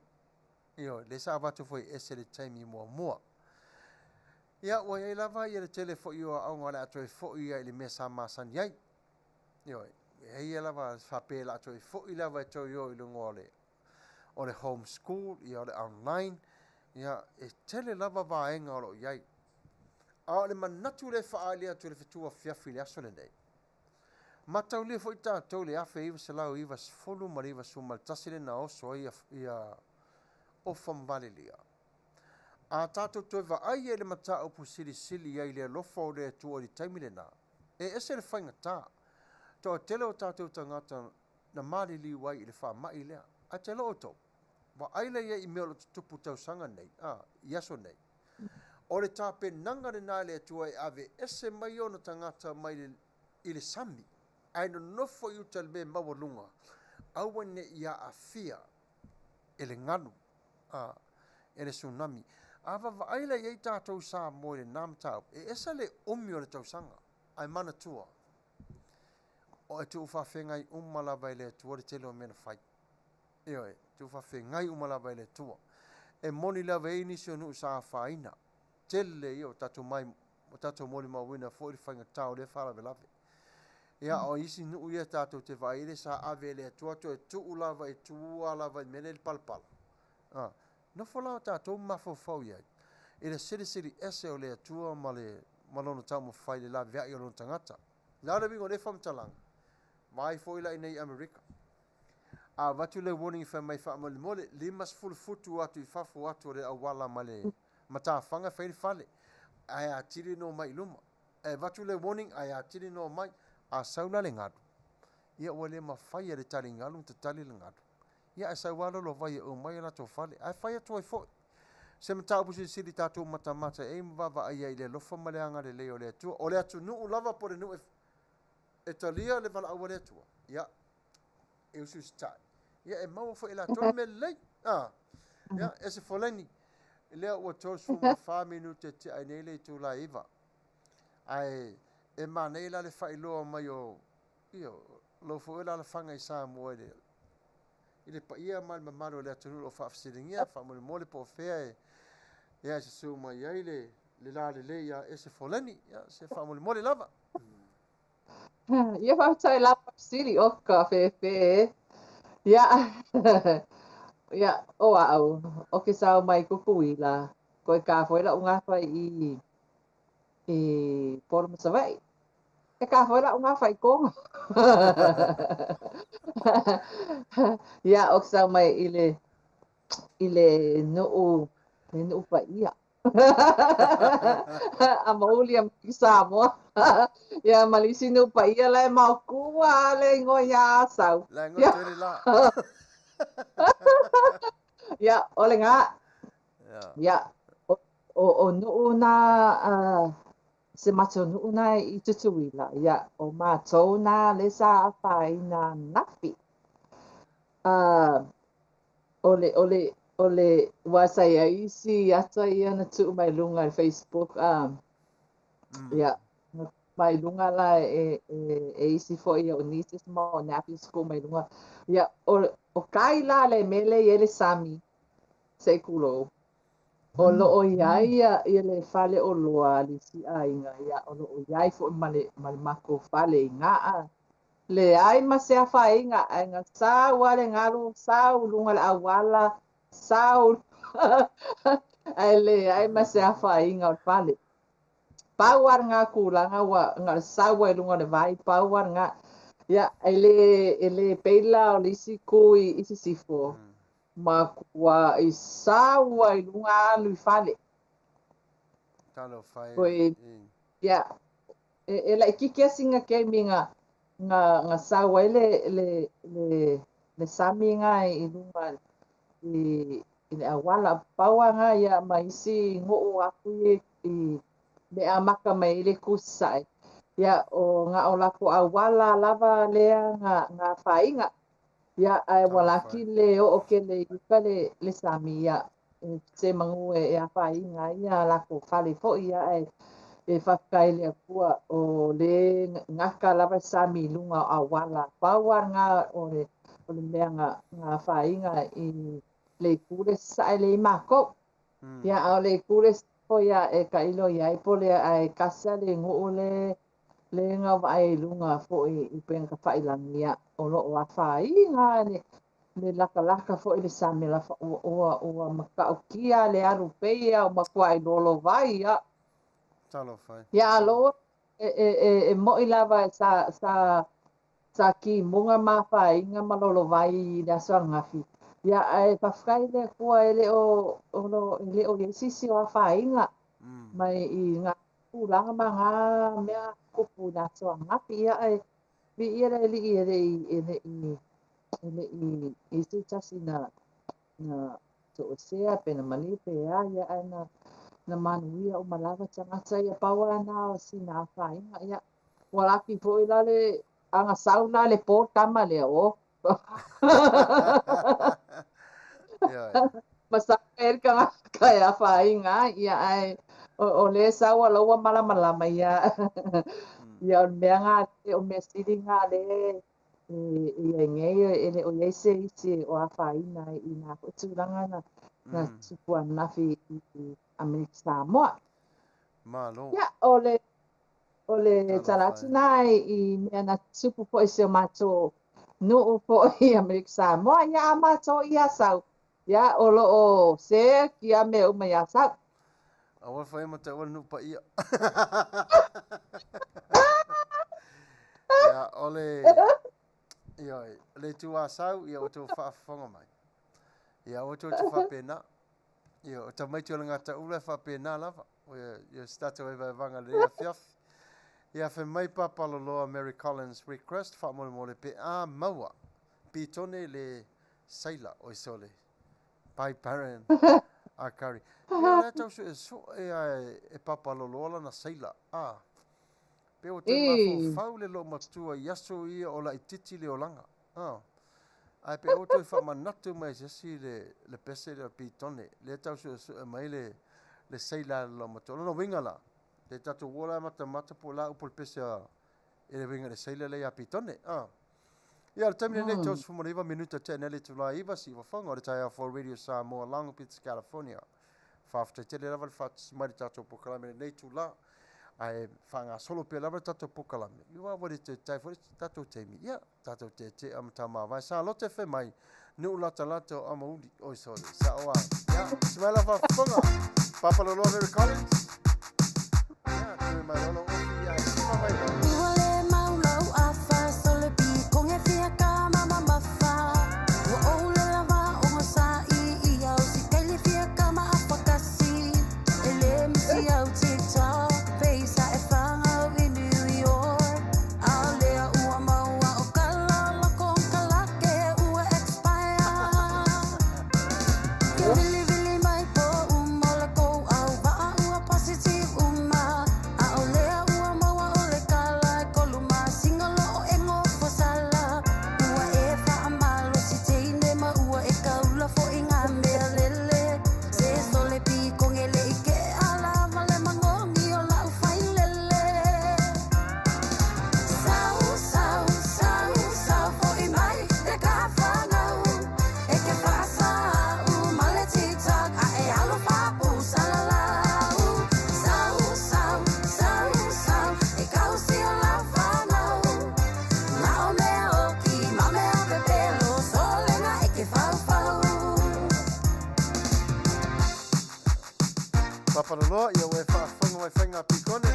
Ioe, lea sa avatu foi e ese le taimi muamua. Ia, ua i ai lava ia le tele foi o aoga o le a toe foi ai i le mea sa masani ai. Ioe, e i ai lava faapea o le a toe foi lava e toe o i luga o le o le home school, ia o le online, ia e tele lava vaega o lo o i ai. A o le manatu lea e faaali atu i le fetu afiafi i le aso lenei, mataulia foi tatou i le 1990 ma le 91 lea na oso ai ia Ofa ma Valelia. A tatou toe vaai ai i le mataupu silisili ai i le alofa o le Atua i le taimi lena, e ese le faigata. Toatele o tatou tagata na maliliu ai i le faamai lea. Ae te iloa outou, vaai la i ai i mea o lo o tutupu tausaga nei, a, i aso nei. O le tapenaga lena e le Atua e ave ese mai ona tagata mai le, i le sami, ae nonofo i uta i le mea maualuga, aua ne i aafia e le galu, a, e le tsunami. A vaavaai la i ai tatou i Samoa i lena mataupu, e ese le umi o le tausaga, ae manatua, o e tuufaafegai uma lava e le Atua le tele o mea na fai. Ioe, tuufaafegai uma lava e le Atua. E moni lava e i ai nisi o nuu sa afaina. Tele ia o tatou mai, o tatou molimauina foi le faigata o lea faalavelave. Ia, o isi nuu ia tatou te vaai ai sa ave e le Atua toe tuu lava i tua lava i mea nei le palapala. A, nofo la o tatou ma mafaufau i ai i le silisili ese o le Atua ma le ma lona taumafai i le laveai o lona tagata. Na o le uiga o lea faamatalaga, vaai foi la i nei i Amerika. A avatu le warning fai mai faamolemole, 50 futu atu i fafo atu o le auala ma le matafaga e fai le fale, ae atili ona omai i luma. E avatu le warning ae atili ona omai, a sau la le galu, ia ua le mafai e le taligalu ona tatali le galu. Ia ae sau lava lolovai e uma ai o latou fale. Ae fai atu ai foi se mataupu silisili tatou matamata i ai ma vaavaai ai i le alofa ma le agalelei o le Atua. O le atunuu lava po o le nuu e talia le valaau a le Atua, ia, e usiusitai. Ia e maua foi e latou le mea lelei. A, ia, e se foleni. Lea ua 34 minute e tea ai nei le itula e 9. Ae e manaia la le faailoa mai o, ia, lou foi alaalafaga i Samoa i le i le paia ma le mamalu o le atunuu o lo o faafesiligia, faamolemole po o fea e ia e susu mai ai le le lalelei ia Ese Foleni, ia se faamolemole lava. Ia faafetai lava fesili oka fefe. Ia ia o a'u o ke sao mai Kukuila koe ka foi la'u gafa i i Upolu ma Savaii. E ka foi la'u gafa i Koga. Ia o ke sao mai i le i le nu'u le nu'u paia. Amauli a i Samoa. Ia ma le isi nuu paia la e maotua le igoa ia Asau. La igoa tele la. Ia, o le gā. Ia, o nuu na se matou nuu na i Tutuila, ia, o matou na le sa afaina ananafi. O le, o le, o le, aua sa i ai isi ata ia na tuu mai luga i le Facebook, ia, na tuu mai luga la e, e, e isi foi o nieces ma o nephews tuu mai luga. Ia, o, o kai la le mea lea e i ai le sami, se i tulou, o lo o i ai ia, ia le fale oloa a le isi aiga, ia, o lo o i ai foi ma le, ma le matou fale i ina. Leai ma se afaina, ae na sau lava le galu, sau i luga o le auala, sau ae leai ma se afaina o le fale. Pau lava lena tulaga ua na o le sau lava i luga o le vai, pau lava lena. Ia, e le, e le pei la o le isi itu i sisifo, matuai sau lava i luga alu i fale. Talofa e. Foi, ia, e laitiiti lava sina taimi na na sau ai le le le le sami na i luga i i le auala. Pau lava na ia ma isi nuu aku ia i me amata mai ai le itu sasae. Ia, o na o latou auala lava lea na na afaina. Ia, ae ua laki le oo tele i uka le le sami, ia, se manu e afaina ai ia latou fale foi, ia, ae e faafetai i le Atua o le gata lava le sami i luga o auala. Pau lava lena o le o le mea na na afaina i le itu lea i sasae lea e i ai matou. Ia, a o le itu lea i sisifo, ia, e tailo i ai po o le a, ae tasi lava le nuu le le na vaai i luga foi i upega tafailagi, ia, o lo o afaina le le latalata foi le sami ua ua matautia le alu pei a ua matuai lolovai ia. Talofa e. Ia alo e e e, e mo'i lava sa sa sa timuga ma afaina ma lolovai i le aso ananafi. Ia ae faafetai i le Atua e le o o lo e le o i ai se isi o afaina mai i ngā tulaga ma ngā mea tupu i le aso ananafi. Ia ae viia le Alii e le i e le i e le i i ai se tasi na na toesea pe na maliu pe a, ia ae na na manuia uma lava tagata ia pau lava na o sina afaina. Ia ua laki foi la le a na sau la le po tama lea o ma sau ai le tagata e afaina ai, ia ae o lea sau a la ua malamalama ia. Ia o le mea na o mea sili na lea e i ai nei e le o i ai se isi o afaina ai i nā foi tulaga na na tupu ananafi i Amerika Samoa. Malo. Ia, o le O le tala atu na i mea na tupu foi i si o matou nuu foi i Amerika Samoa, ia a matou i Asau, ia o lo o seki a mea uma i Asau. Aua le faia ma taua le nuu paia. Ia, o le, ioe, le itu Asau, ia ua outou faafofoga mai. Ia, aua tou te faapena. Ia, o tamaiti o le gataula e faapena lava. Ia, ia se tatou vaevaevaga lenei afiafi. Ia, fai mai Papaloloa Mary Collins request faamolemole pe a maua pitone le saila oi sole by Baron Akari. Pei o la e tau suesue a e Papaloloa lana saila. A, pe ua toe mafaufau le loomatua i aso ia o laititi le olaga. A, ae pe aua toe faamanatu mai e se isi le, le pese lea o le pitone, lea e tau suesue mai le, le seila a le loomatua. O lona uiga la, le tatou uo la e matamata po o le a upu o le pese a, e le uiga i le seila lea ia Pitone. A. Ia, o le taimi lenei, 39 minute tea nei le itula e 9, siufofoga o le taeao fou Radio Samoa, Long Beach, California. Faafetai tele lava le faatasi mai i le tatou polokalame i lenei itula, ae faagasolo pea lava le tatou polokalame. Aua ua le toe tae foi le tatou taimi, ia, tatou teetea ma tamāvae. Sa lote fai mai, nuu latalata o Amauli. Oi sole, sao a. Ia, se mai la faafofoga. Papa Loloa Mary Collins. Ia, toe mai lola ofi, ia, e sima mai loa. Ua le mau lau afa sole pi konge fia ka mama mafa. Ua ou le lava o nga sa i ia o si kaili fia ka ma afa kasi. E Papaloloa, ia ua e faafofoga mai faiga pikone.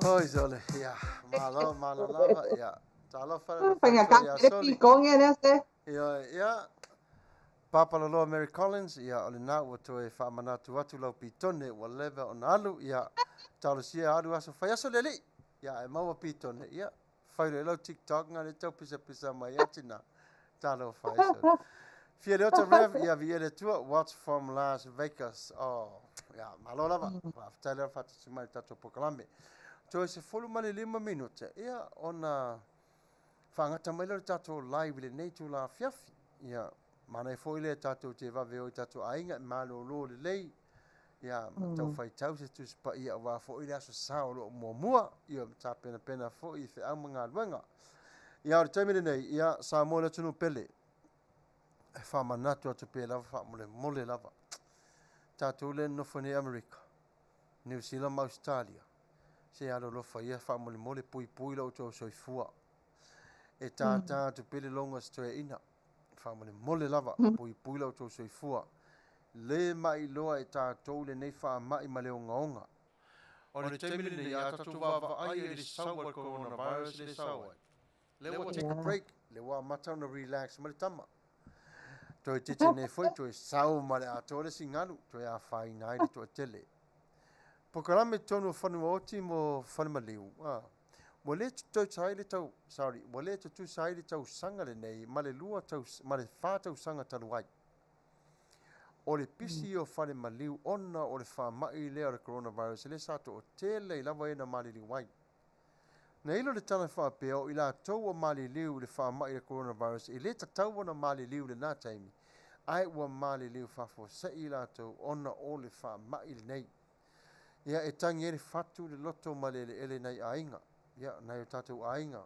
Oi sole, ia, malo, malo lava, ia. Talofa le Faiga faasoa ia ka le Soli. pikoge lea se. Ia, ia. Papaloloa Mary Collins, ia, o lena ua toe faamanatu atu lau pitone ua leva ona alu, ia, talosia alu aso fai aso le alii, ia, e maua pitone, ia, fai loa i lau TikTok nga le tau pisapisa mai ia tina. Talofa e Soli. Fia Leota Rev, ia, viia le Atua, watch from Las Vegas. Oh, ia, malo lava. Faafetai lava faatasi mai i le tatou polokalame. Toe 15 minute, ia, ona faagata mai lea o le tatou live i lenei itula afiafi. Ia, manaia foi lea tatou te vave o i tatou aiga e malolo lelei, ia, ma tau faitau se Tusi Paia aua foi le Aso Sa o lo o muamua, ia, ma tapenapena foi i feau ma galuega. Ia, o le taimi lenei, ia, Samoa le atunuu pele, e faamanatu atu pea lava faamolemole lava. Tatou lea e nonofo nei i Amerika, Niu Sila ma Ausetalia, se alolofa ia faamolemole puipui lo outou soifua. E tātā atu pea le logo a se toeaina, faamolemole lava puipui lo outou soifua. Le mailoa e tatou lenei faamai ma le ogaoga. O le taimi lenei a tatou vaavaai i le sau a le coronavirus lea e sau ai, lea ua take a break, lea ua amata ona relax mai le tama. Toe tete nei foi, toe sau ma le atoa le isi galu, toe afaina ai le toatele. Polokalame i totonu o Fanuaoti mo Falemaliu, a. Ua le tutusa ai le tau, sorry, ua le tutusa ai le tausaga lenei ma le lua tau, ma le fa tausaga talu ai. O le pisi o Falemaliu ona o le faamai lea o le coronavirus lea sa toatele ai lava e na maliliu ai. Na ilo le tala faapea o i latou ua maliliu i le faamai le coronavirus e le tatau ona maliliu i lena taimi, ae ua maliliu faafuasei i latou ona o le faamai lenei. Ia, e tagi ai le fatu, le loto ma le eleele i nai aiga, ia, nai o tatou aiga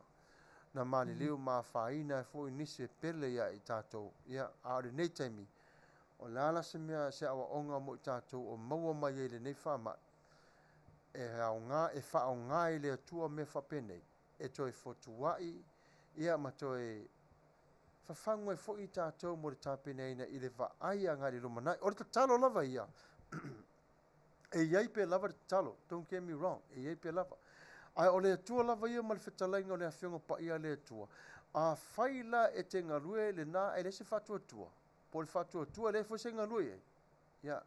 na maliliu ma afaina ai foi nisi e pele ia i tatou. Ia, a o lenei taimi, o le a la se mea, se aoaoga mo i tatou o maua mai ai i lenei faamai? E aoga, e faaaoga e le Atua mea faapenei, e toe fotuai, ia, ma toe fafagu ai foi i tatou mo le tapenaina i le vaai agai i le lumanai. O le tatalo lava ia, e i ai pea lava le tatalo, don't get me wrong, e i ai pea lava. Ae o le Atua lava ia ma le fetalaiga o le Afioga Paia a le Atua, afai la e te galue lena e leai se faatuatua, po o le faatuatua e leai foi se galue i ai, ia,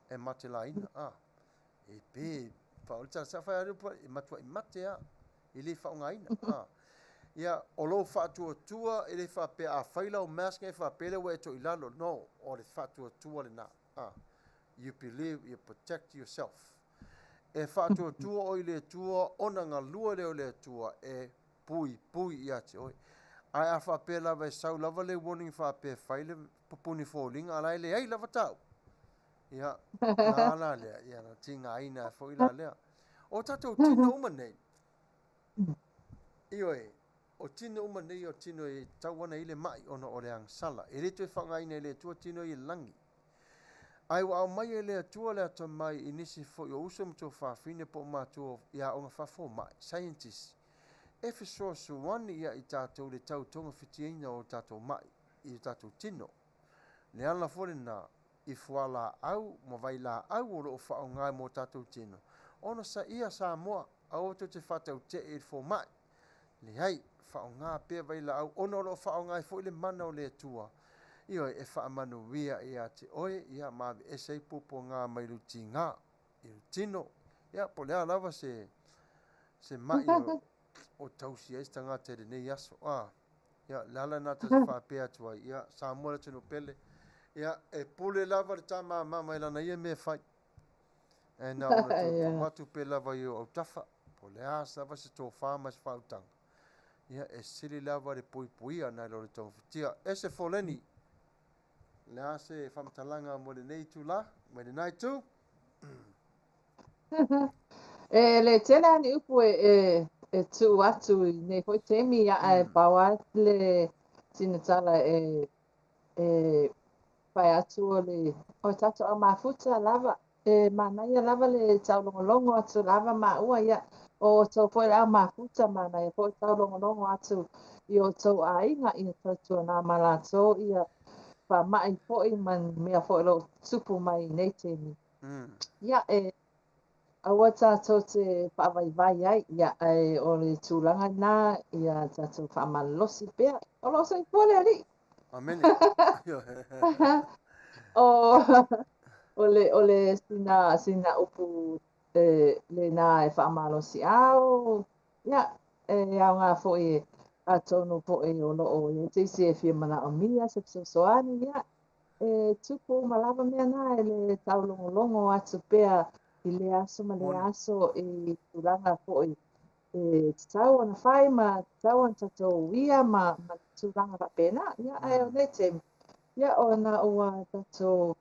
e matelaina, a, e pe, o le tala sa fai a le upu, e matuai mate lava, e le faaaogaina, a. Ia, o lou faatuatua e le faapea a fai lau mask e faapea lea ua e toilalo. No, o le faatuatua lena. Ah, you believe, you protect yourself. E faatuatua oe i le Atua ona galue lea o le Atua e puipui ia te oe. Ae a faapea lava e sau lava le warning faapea fai le pupuni foliga a la e leai lava tau. Ia, na la lea, ia na tigaina ai foi la lea. O tatou tino uma nei, ioe, o tino uma nei o tino e tau ana i le mai ona o le agasala. E le toe faaaogaina e le Atua tino ia i le lagi. Ae ua aumai e le Atua le atamai i nisi foi o uso ma tuafafine po o matua i aoga faafomai, scientists, e fesoasoani ia i tatou i le tau togafitiina o tatou mai i o tatou tino. Le ala foi lena i fualaau ma vailaau o lo o faaaoga mo tatou tino, ona saia Samoa, aua tou te faatautee i le fomai. Leai, faaaoga pea vailaau ona o lo o faaaoga ai foi le mana o le Atua, ioe, e faamanuia ia te oe, ia, ma aveese ai puapuaga mai lou tiga i lou tino, ia, po o le a lava se, se mai o, o tausi ai se tagata i lenei aso. A, ia, le ala lena ta te faapea atu ai, ia, Samoa le atunuu pele, ia, e pule lava le tama a mama i lana ia mea e fai. E na ona tuutuu atu pea lava i ou autafa, po o le a lava se tofa ma se faautaga, ia e sili lava le puipuia nai lo le togafitia. Ese Foleni, le a se faamatalaga mo lenei itula mai lena itu? E le tele lava ni upu e, e, e tuu atu i nei foi taimi, ae pau lava le sina tala e e fai atu o le o tatou au mafuta lava e manaia lava le taulogologo atu lava maua ia o outou foi le au mafuta manaia foi taulogologo atu i outou aiga ia tautuana ma latou ia faamai foi ma mea foi o lo o tupu mai i nei taimi. Ia e Aua tatou te faavaivai ai, ia, ae o le tulaga lena, ia tatou faamalosi pea. O lo o soifua le Alii. Amene. O, o le, o le sina, sina upu e, lena e faamalosiau, ia, e aoga foi e, atonu foi o lo o i ai se isi e fia manaomia se fesoasoani, ia, E tupu uma lava mea na e le taulogologo atu pea i lea aso ma lea aso i tulaga foi e tatau ona fai ma tatau ona tatou uia ma, ma tulaga faapena. Ia, ae o nei taimi, ia ona ua tatou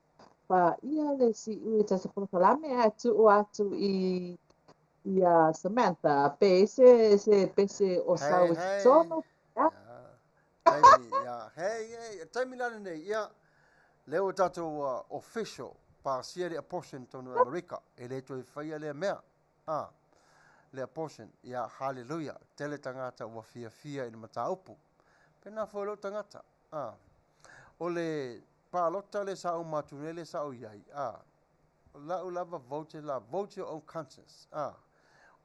paia le siui i tatou polokalame ae tuu atu i ia Samantha pe i se, se pese o sau i totonu. Hey, hey. Taimi, ia. Hey, hey, taimi la lenei, ia. Lea ua tatou official pasia le abortion tonu i Amerika. E le toe faia lea mea. Ah, le abortion. Ia, hallelujah. Tele tagata ua fiafia i le mataupu. Pena foi lou tagata. Ah, o le palota le sa uma atu nei le sa ou i ai. Ah, o lau lava vote la, vote your own conscience. Ah,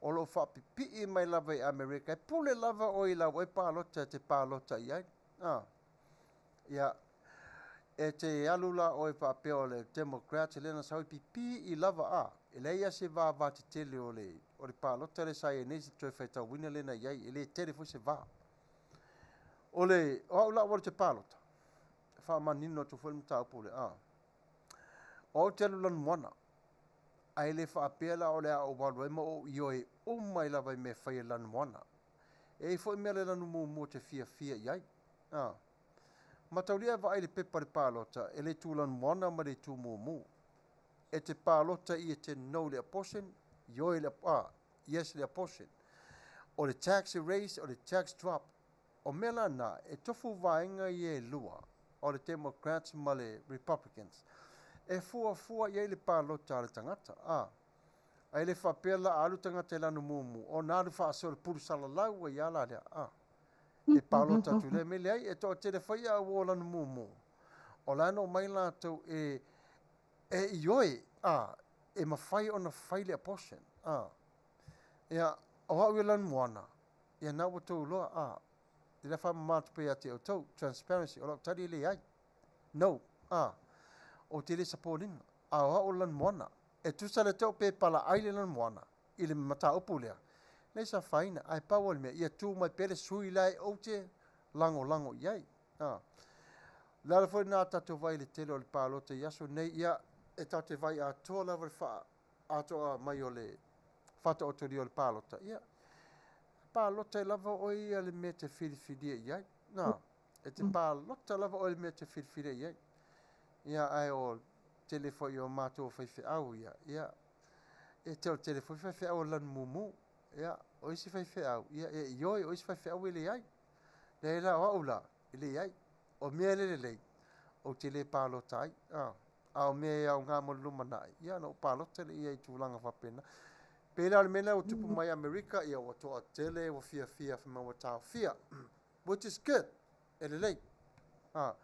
o lo o faapipii mai lava i Amerika, e pule lava oe i lau oe palota e te palota i ai. Ah, ia, e te alu la oe faapea o le Democrats lea na sau e pipii lava, ah, e leai lava se vava tetele o le, o le palota lea sa i ai nei se toe faitauina lea na i ai, e le tele foi se va. O le, o au la ua alu te palota, e faamanino atu foi le mataupu lea, ah. O au te alu lanumoana, ae le faapea la o le a ou alu ai ma ou ioe uma ai lava i mea e fai e le lanumoana. E i ai foi mea le lanu mumu ou te fiafia i ai. A. Mataulia e vaai i le pepa i le palota, e le itu lanumoana ma le itu mumu. E te palota i e te no i le abortion, ioe i le, a, yes i le abortion. O le tax raise, o le tax drop, O mea la na, e tofu vaega ia e lua, o le Democrats ma le Republicans, e fuafua i ai le palota a le tagata, a. A e le faapea la a alu tagata i lanu mumu, ona alu faasoa i le pulu salalau ai a la lea, a. E palota atu i lea mea, leai, e toatele foi a ua o lanu mumu, o la e na omai latou e, e ioe, a, e mafai ona fai le abortion, a. Ia, o au ia lanu moana, Ia na ua tou loa, a, i la faamama atu pea ia te outou, transparency, o lau tali e leai. No, a, ou te le sapoliga, a o au o le lanumoana. E tusa le tou pe palaai le lanumoana i le mataupu lea, Leai se afaina, ae pau o le mea, ia tu mai pea le sui la e ou te lagolago i ai. A. O le ala foi lena a tatou vaai i le tele o le palota i aso nei, ia, e tatou te vaai atoa lava i le faaatoa mai o le faataotolia o le palota, ia, palota ai lava oe ia le mea e te filifilia i ai. Na, e te palota lava oe i le mea e te filifilia i ai. Ia, ae o le tele foi o matou faifeau ia, ia, e te o le tele foi faifeau o le lanu mumu. Ia, o isi faifeau, ia, e ioe, o isi faifeau e leai. Leai la, o au la, e leai. O mea e le lelei, ou te le palota ai. A, a o mea e aoga mo le lumanai, ia ona ou palota lea i ai i tulaga faapena. Pei la o le mea lea ua tupu mai i Amerika, ia ua toatele ua fiafia fai mai ua taofia, which is good, e lelei. A,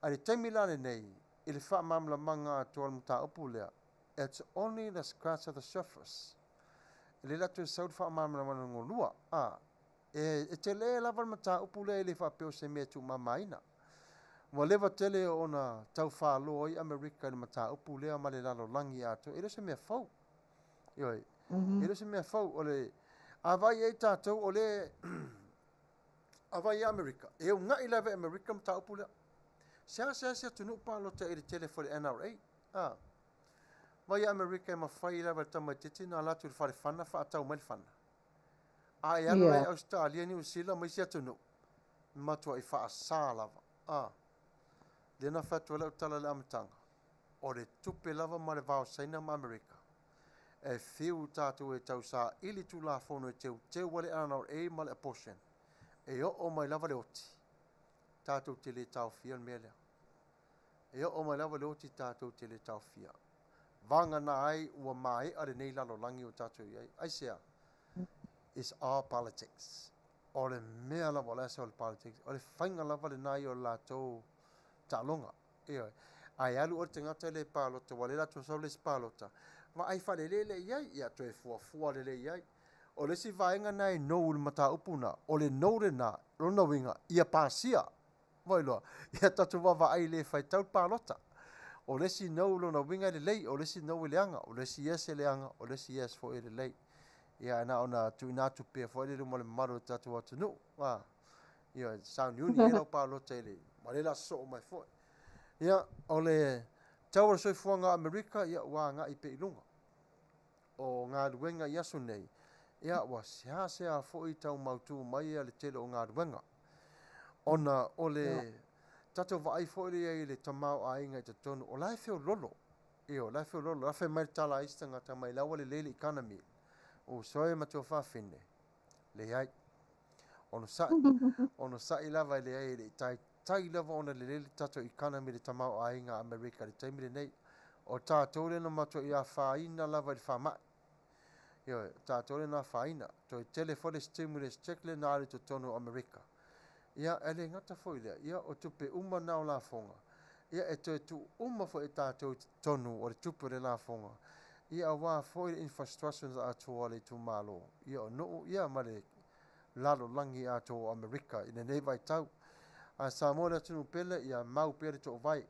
a i le taimi la lenei, i le faamalamalamaga atoa o le mataupu lea, it's only the scratch of the surface. E lelei la toe sau le faamalamalamaga lona lua. A, E, e tele lava le mataupu lea e le faapea o se mea e tuumamaina. Ua leva tele ona tau fāloa ai Amerika i le mataupu lea ma le lalolagi atoa. E le o se mea fou. Ioe. E le o se mea fou. O le, a vaai i ai tatou, o le, a vaai i Amerika, e una'i lava e Amerika le mataupu lea. Seasea se atunuu palota i le tele foi i le NRA. A. Vaai i Amerika e mafai lava e le tamaitiiti ona alu atu i le fale fana faatau mai le fana. A e alu la i Ausetalia, Niu Sila ma isi atunuu, e matuai faasa lava. A, lea na fai atu ai lau tala i le amataga, o le tupe lava ma le vao Saina ma Amerika, e fiu tatou e tausaili Tulafono e teuteu ai le NRA ma le abortion, e oo mai lava le oti, tatou te le taofia le mea lea. E oo mai lava le oti tatou te le taofia. Vagana ai ua maea lenei lalolagi ua tatou i ai. Aisea? It's all politics. O le mea lava o le asa o le politics. O le faiga lava lena ia o le latou taaloga. Ioe. Ae alu oe le tagata lea e palota, ua le latou sau le isi palota, vaai faalelei i ai, ia toe fuafua lelei i ai. O le isi vaega lena e no i le mataupu lena, o le no lena, lona uiga, ia pasia. Vaai loa, ia tatou vaavaai le faitau le palota. O le isi no lona uiga e lelei, o le isi no e leaga, o le isi yes e leaga, o le isi yes foi e lelei. Ia na ona tuuina atu pea foi le luma o le mamalu o le tatou atunuu. A, ia, sauniuni i ai lau palota i le, ma le la sosoo mai foi. Ia, o le tau o le soifuaga o Amerika, ia ua agai pea i luga. O galuega i aso nei, ia ua seasea foi tau mautū mai le tele o galuega. Ona o le tatou vaai foi lea i le tamaoaiga i totonu, o la e feololo. Ioe, o la e feololo. O la e fai mai le tala a isi tagata mai la ua lelei le economy. Uso e ma tuafafine, leai. Onosai, onosai lava e leai e le i taitai lava ona lelei le tatou economy le tamaoaiga a Amerika i le taimi lenei. O tatou lea na matuai afaina lava i le faamai. Ioe, o tatou lea na afaina. Toe tele foi le stimulus check lea na alu i totonu o Amerika. Ia, e le gata foi i lea, ia, o tupe uma na o lafoga, ia, e toe tuu uma foi e tatou i totonu o le tupe o le lafoga, ia, aua foi le infrastructure atoa a le itumalo, ia, o nuu, ia, ma le lalolagi atoa o Amerika i lenei vaitau. A Samoa le atunuu pele, ia mau pea le toovae.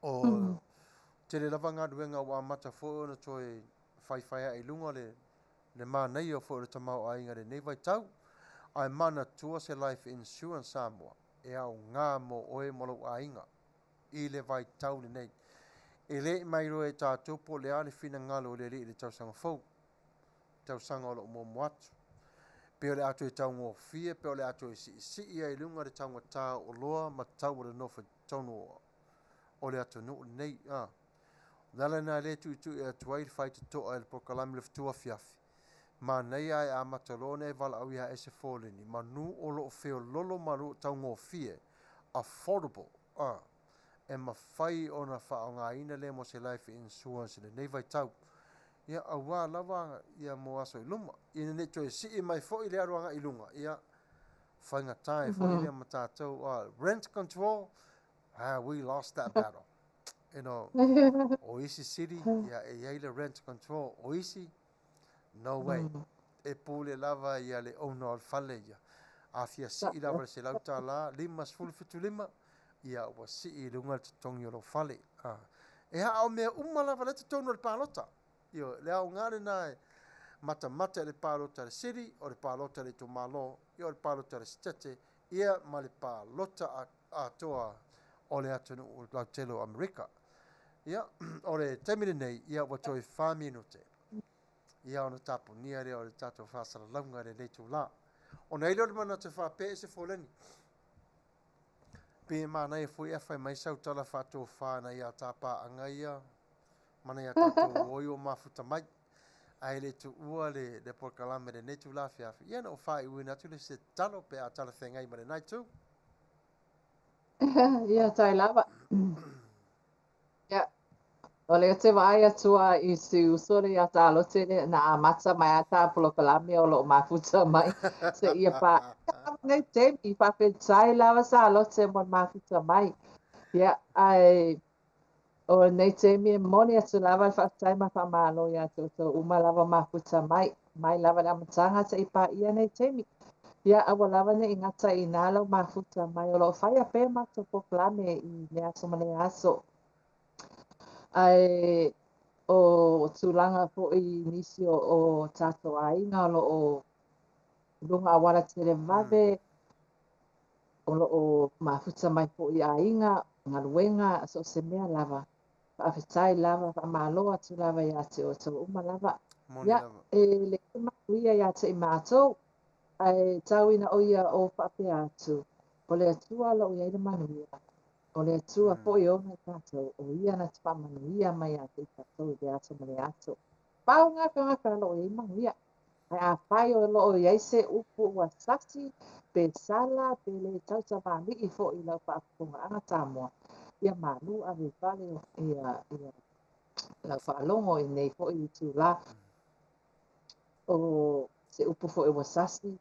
O tele lava galuega ua amata foi ona toe faifai ae i luga le le manaia foi o le tamaoaiga i lenei vaitau, ae manatua se life insurance Samoa e aoga mo oe ma lou aiga i le vaitau lenei. E le i mailoa e tatou po o le a le finagalo o le Alii i le tausaga fou, tausaga o lo o muamua atu. Pe o le a toe taugofie, pe o le a toe siisii ai i luga le taugata o oloa ma tau o le nofo i totonu o le atunuu lenei. A. O le ala lena lea e tuitui atu ai le faitotoa i le polokalame o le fetu afiafi. Manaia ae amata loa ona e valaau ia Ese Foleni, manu o lo o feololo ma lo o taugofie, affordable, a, e mafai ona faaaogaina lea mo se life insurance i lenei vaitau. Ia, aua lava ia mo aso i luma. Ina ne i toe sii mai foi le alu agai i luga, ia, faigata ai foi lea ma tatou, a, rent control, ah, we lost that battle. You know, o isi city, ia, e i ai le rent control. O isi, no way. E pule lava ia le owner o le fale ia. A fia sii lava le $100, 57 5, ia ua sii i luga le totogi o lou fale. Ah. E haa o mea uma lava le totonu o le palota. Ioe, le aoga lena e Matamata i le palota a le sili, o le palota a le itumalo, ia o le palota a le sitete, ia ma le palota atoa o le atunuu lautele o Amerika. Ia, o le taimi lenei, ia ua toe 4 minute. Ia ona tapunia lea o le tatou faasalalauga i lenei itula. Ona i ai lea o le manatu e faapea e se foleni. Pe manaia foi ae fai mai sau tala faatofa nai a ta paaga ia ma nai a tatou uo i o mafuta mai. Ae le tuua le, le polokalame i lenei itula afiafi. Ia na ou faaiuina atu le se tatalo pe a talafeagai ma lena itu. Ia, tai lava. Ia, o lea ou te vaai atu a i si uso lea ia Talote lea na amata mai a ta polokalame o lo o mafuta mai seia paia lenei taimi. Faafetai lava Salote mo le mafuta mai. Ia, ae o lenei taimi e momoli atu lava le faafetai ma le faamalo ia te outou uma lava mafuta mai, mai lava i le amataga seia paia lenei taimi. Ia, aua lava ne i gata i ina lau mafuta mai, o lo o faia pea matou polokalame i lea aso ma lea aso. Ae o tulaga foi i nisi o tatou aiga o lo o i luga auala televave, o lo o mafuta mai foi i aiga, galuega, so o se mea lava. Faafetai lava, faamalo atu lava ia te outou uma lava. Moni Ia, lava. e leai manuia ia te i matou, ae tau ina o ia o faapea atu, o le Atua o lo o i ai le manuia. O le Atua foi e ona i tatou, o Ia na te faamanuia mai ia te i tatou i lea aso ma lea aso. Pau na tagata o lo o i ai manuia. Ae afai o lo o i ai se upu ua sasi, pe sala, pe le tautamalii foi i lau faafofogaaga Samoa, ia malu ave i fale ia, ia lau faalogo i nei foi itula. O se upu foi ua sasi,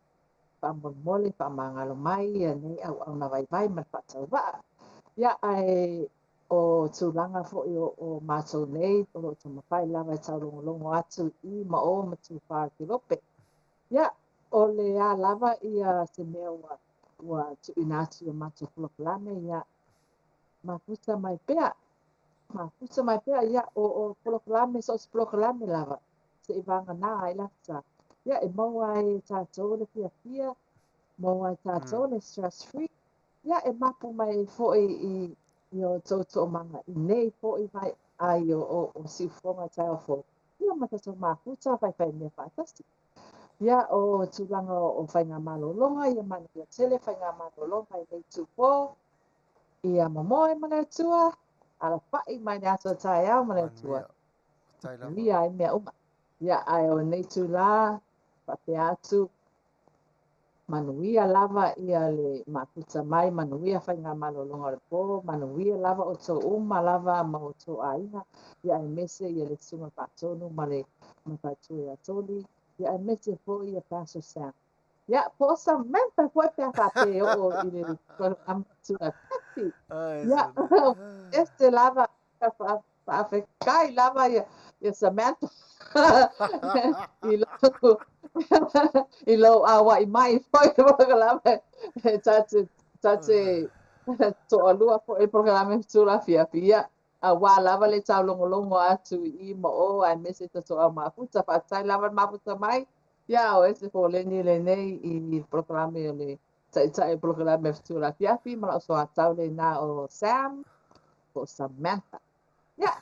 faamolemole, faamagalo mai ia nei auauna vaivai ma le faatauvaa. Ia, ae o tulaga foi o, o matou nei, o lo o taumafai lava e taulogologo atu i ma o ma tufa o le kelope. Ia, o le a lava ia se mea ua, ua tuuina atu i a matou polokalame, ia, mafuta mai pea, mafuta mai pea, ia, o, o polokalame, so o se polokalame lava, seivagana ai le aso sa. Ia, e maua ai e tatou le fiafia, maua ai e tatou le stress free, ia, e mapu mai ai foi i, i o outou toomaga i nei foi vai ai o, o, o siufofoga i taeao fou, ia ma tatou mafuta faifai mea faatasi. Ia, o tulaga o, o faigamalologa, ia manuia tele faigamalologa i nei itupō, ia momoe ma le Atua, alafa'i mai le aso a taeao ma le Atua. Manuia. Faafetai lava. Manuia ai mea uma. Ia, ae o lenei itulā, faapea atu, manuia lava ia le mafuta mai, manuia faigamalologa o le pō, manuia lava outou uma lava ma outou aiga, ia aemaise ia le Susuga Faatonu ma le Mataitu ia Toli, ia aemaise foi ia Pastor Sam. Ia, po o Samantha foi pe a faapea e oo i le Tulafiafi. Ai, Ia, Samantha. ese lava, faafetai lava ia, ia Samantha i lou i lou auai mai foi i le polokalame e ta te ta te toalua foi i le polokalame Tulafiafi. Ia, aua lava le taulogologo atu i i ma o aemaise tatou au mafuta. Faafetai lava le mafuta mai. Ia, o ese foleni lenei i le polokalame o le taitai o le polokalame Tulafiafi ma lau soatau lena o Sam po o Samantha. Ia,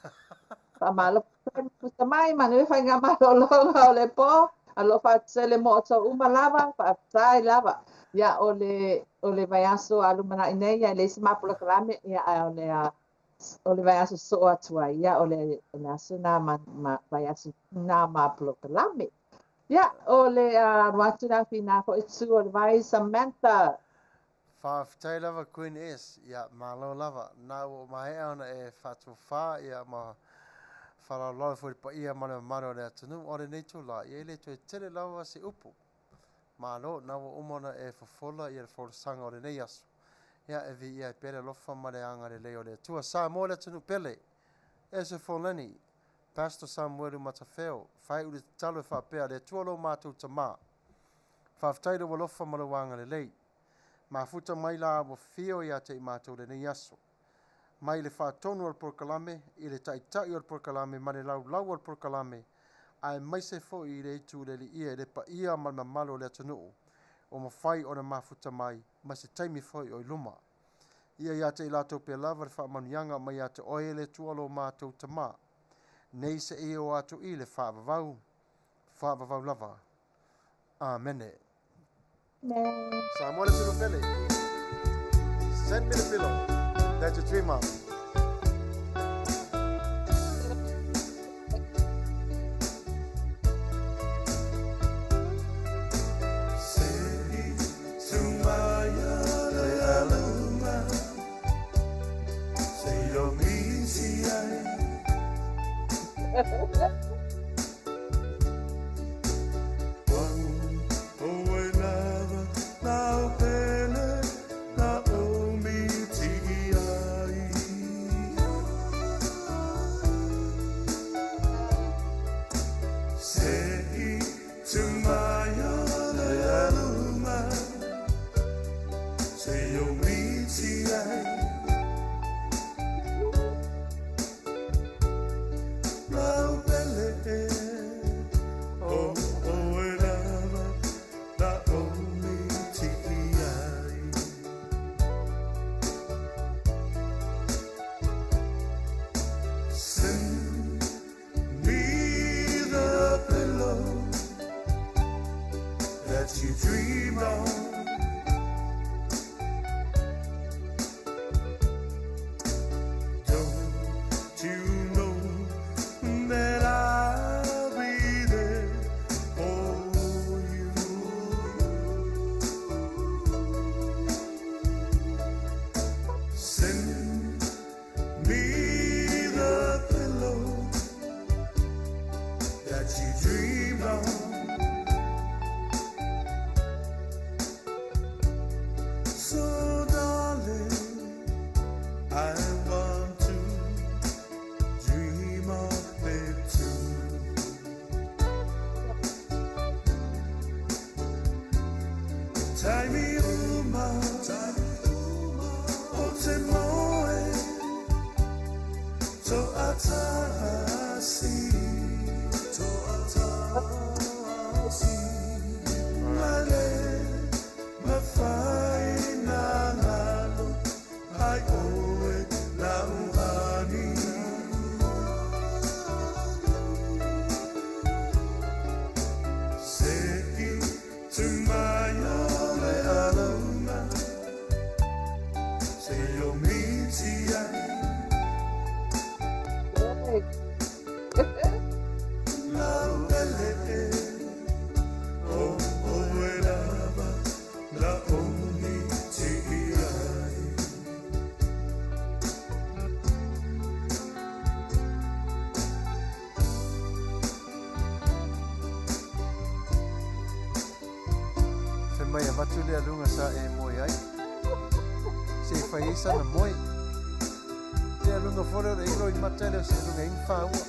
faamalo mafuta mai, manuia faigamalologa o le pō, alofa atu tele mo outou uma lava, faafetai lava. Ia, o le, o le vaiaso a lumanai nei, ia, e leai se ma polokalame, ia, ae o le, a, o le vaiaso sosoo atu ai, ia, o le, o le aso na ma, ma, vaiaso na ma polokalame. Ia, o le a alu atu le afina foi tu o le vai, Samantha. Faafetai lava Queen S. Ia, malo lava. Na ua maea ona e faatofā ia ma faalalolalo foi i le paia ma le mamalu o le atunuu. O lenei itulā, ia e le toe tele lava se upu. Malo, na ua uma ona e fofola ia le folasaga o lenei aso. Ia, e viia ai pea le alofa ma le agalelei o le Atua. Samoa le atunuu pele, ese Foleni, Pastor Samuelu Matafeo, faaiu le tatalo e faapea, Le Atua lo matou Tama, faafetai i lou alofa ma lou agalelei. Mafuta mai la ua fio ia te i matou lenei aso. Mai le faatonu o le polokalame, i le taitai o le polokalame ma le laulau o le polokalame, Aemaise foi i le itu le Aliia i le paia ma le mamalu o le atunuu ua mafai ona mafuta mai ma se taimi foi o i luma. Ia ia te i latou pea lava le faamanuiaga mai ia te Oe e le Atua lo matou Tama, nei seia oo atu i le faavavau, faavavau lava. Amene. Samoa le atunuu pele. Send me the pillow that you dream of. Send me the pillow that you dream on. Don't you know that I'll be there for you? Send me the pillow that you dreamed on. So, darling, I want to dream of it too. Taimi uma, o te moe, to atasi, to atasi, male, mawhai nā ngalo, ai oe lauhani. Se i tu mai o le alunga, se o miti ai, lau pele e, o oe lava, la o miti ai. Fai mai avatu le aluga sa e moe ai. Se i fai ai sana moe. Le aluga foi lea o le ilo i mata e le o se aluga ai ni faua.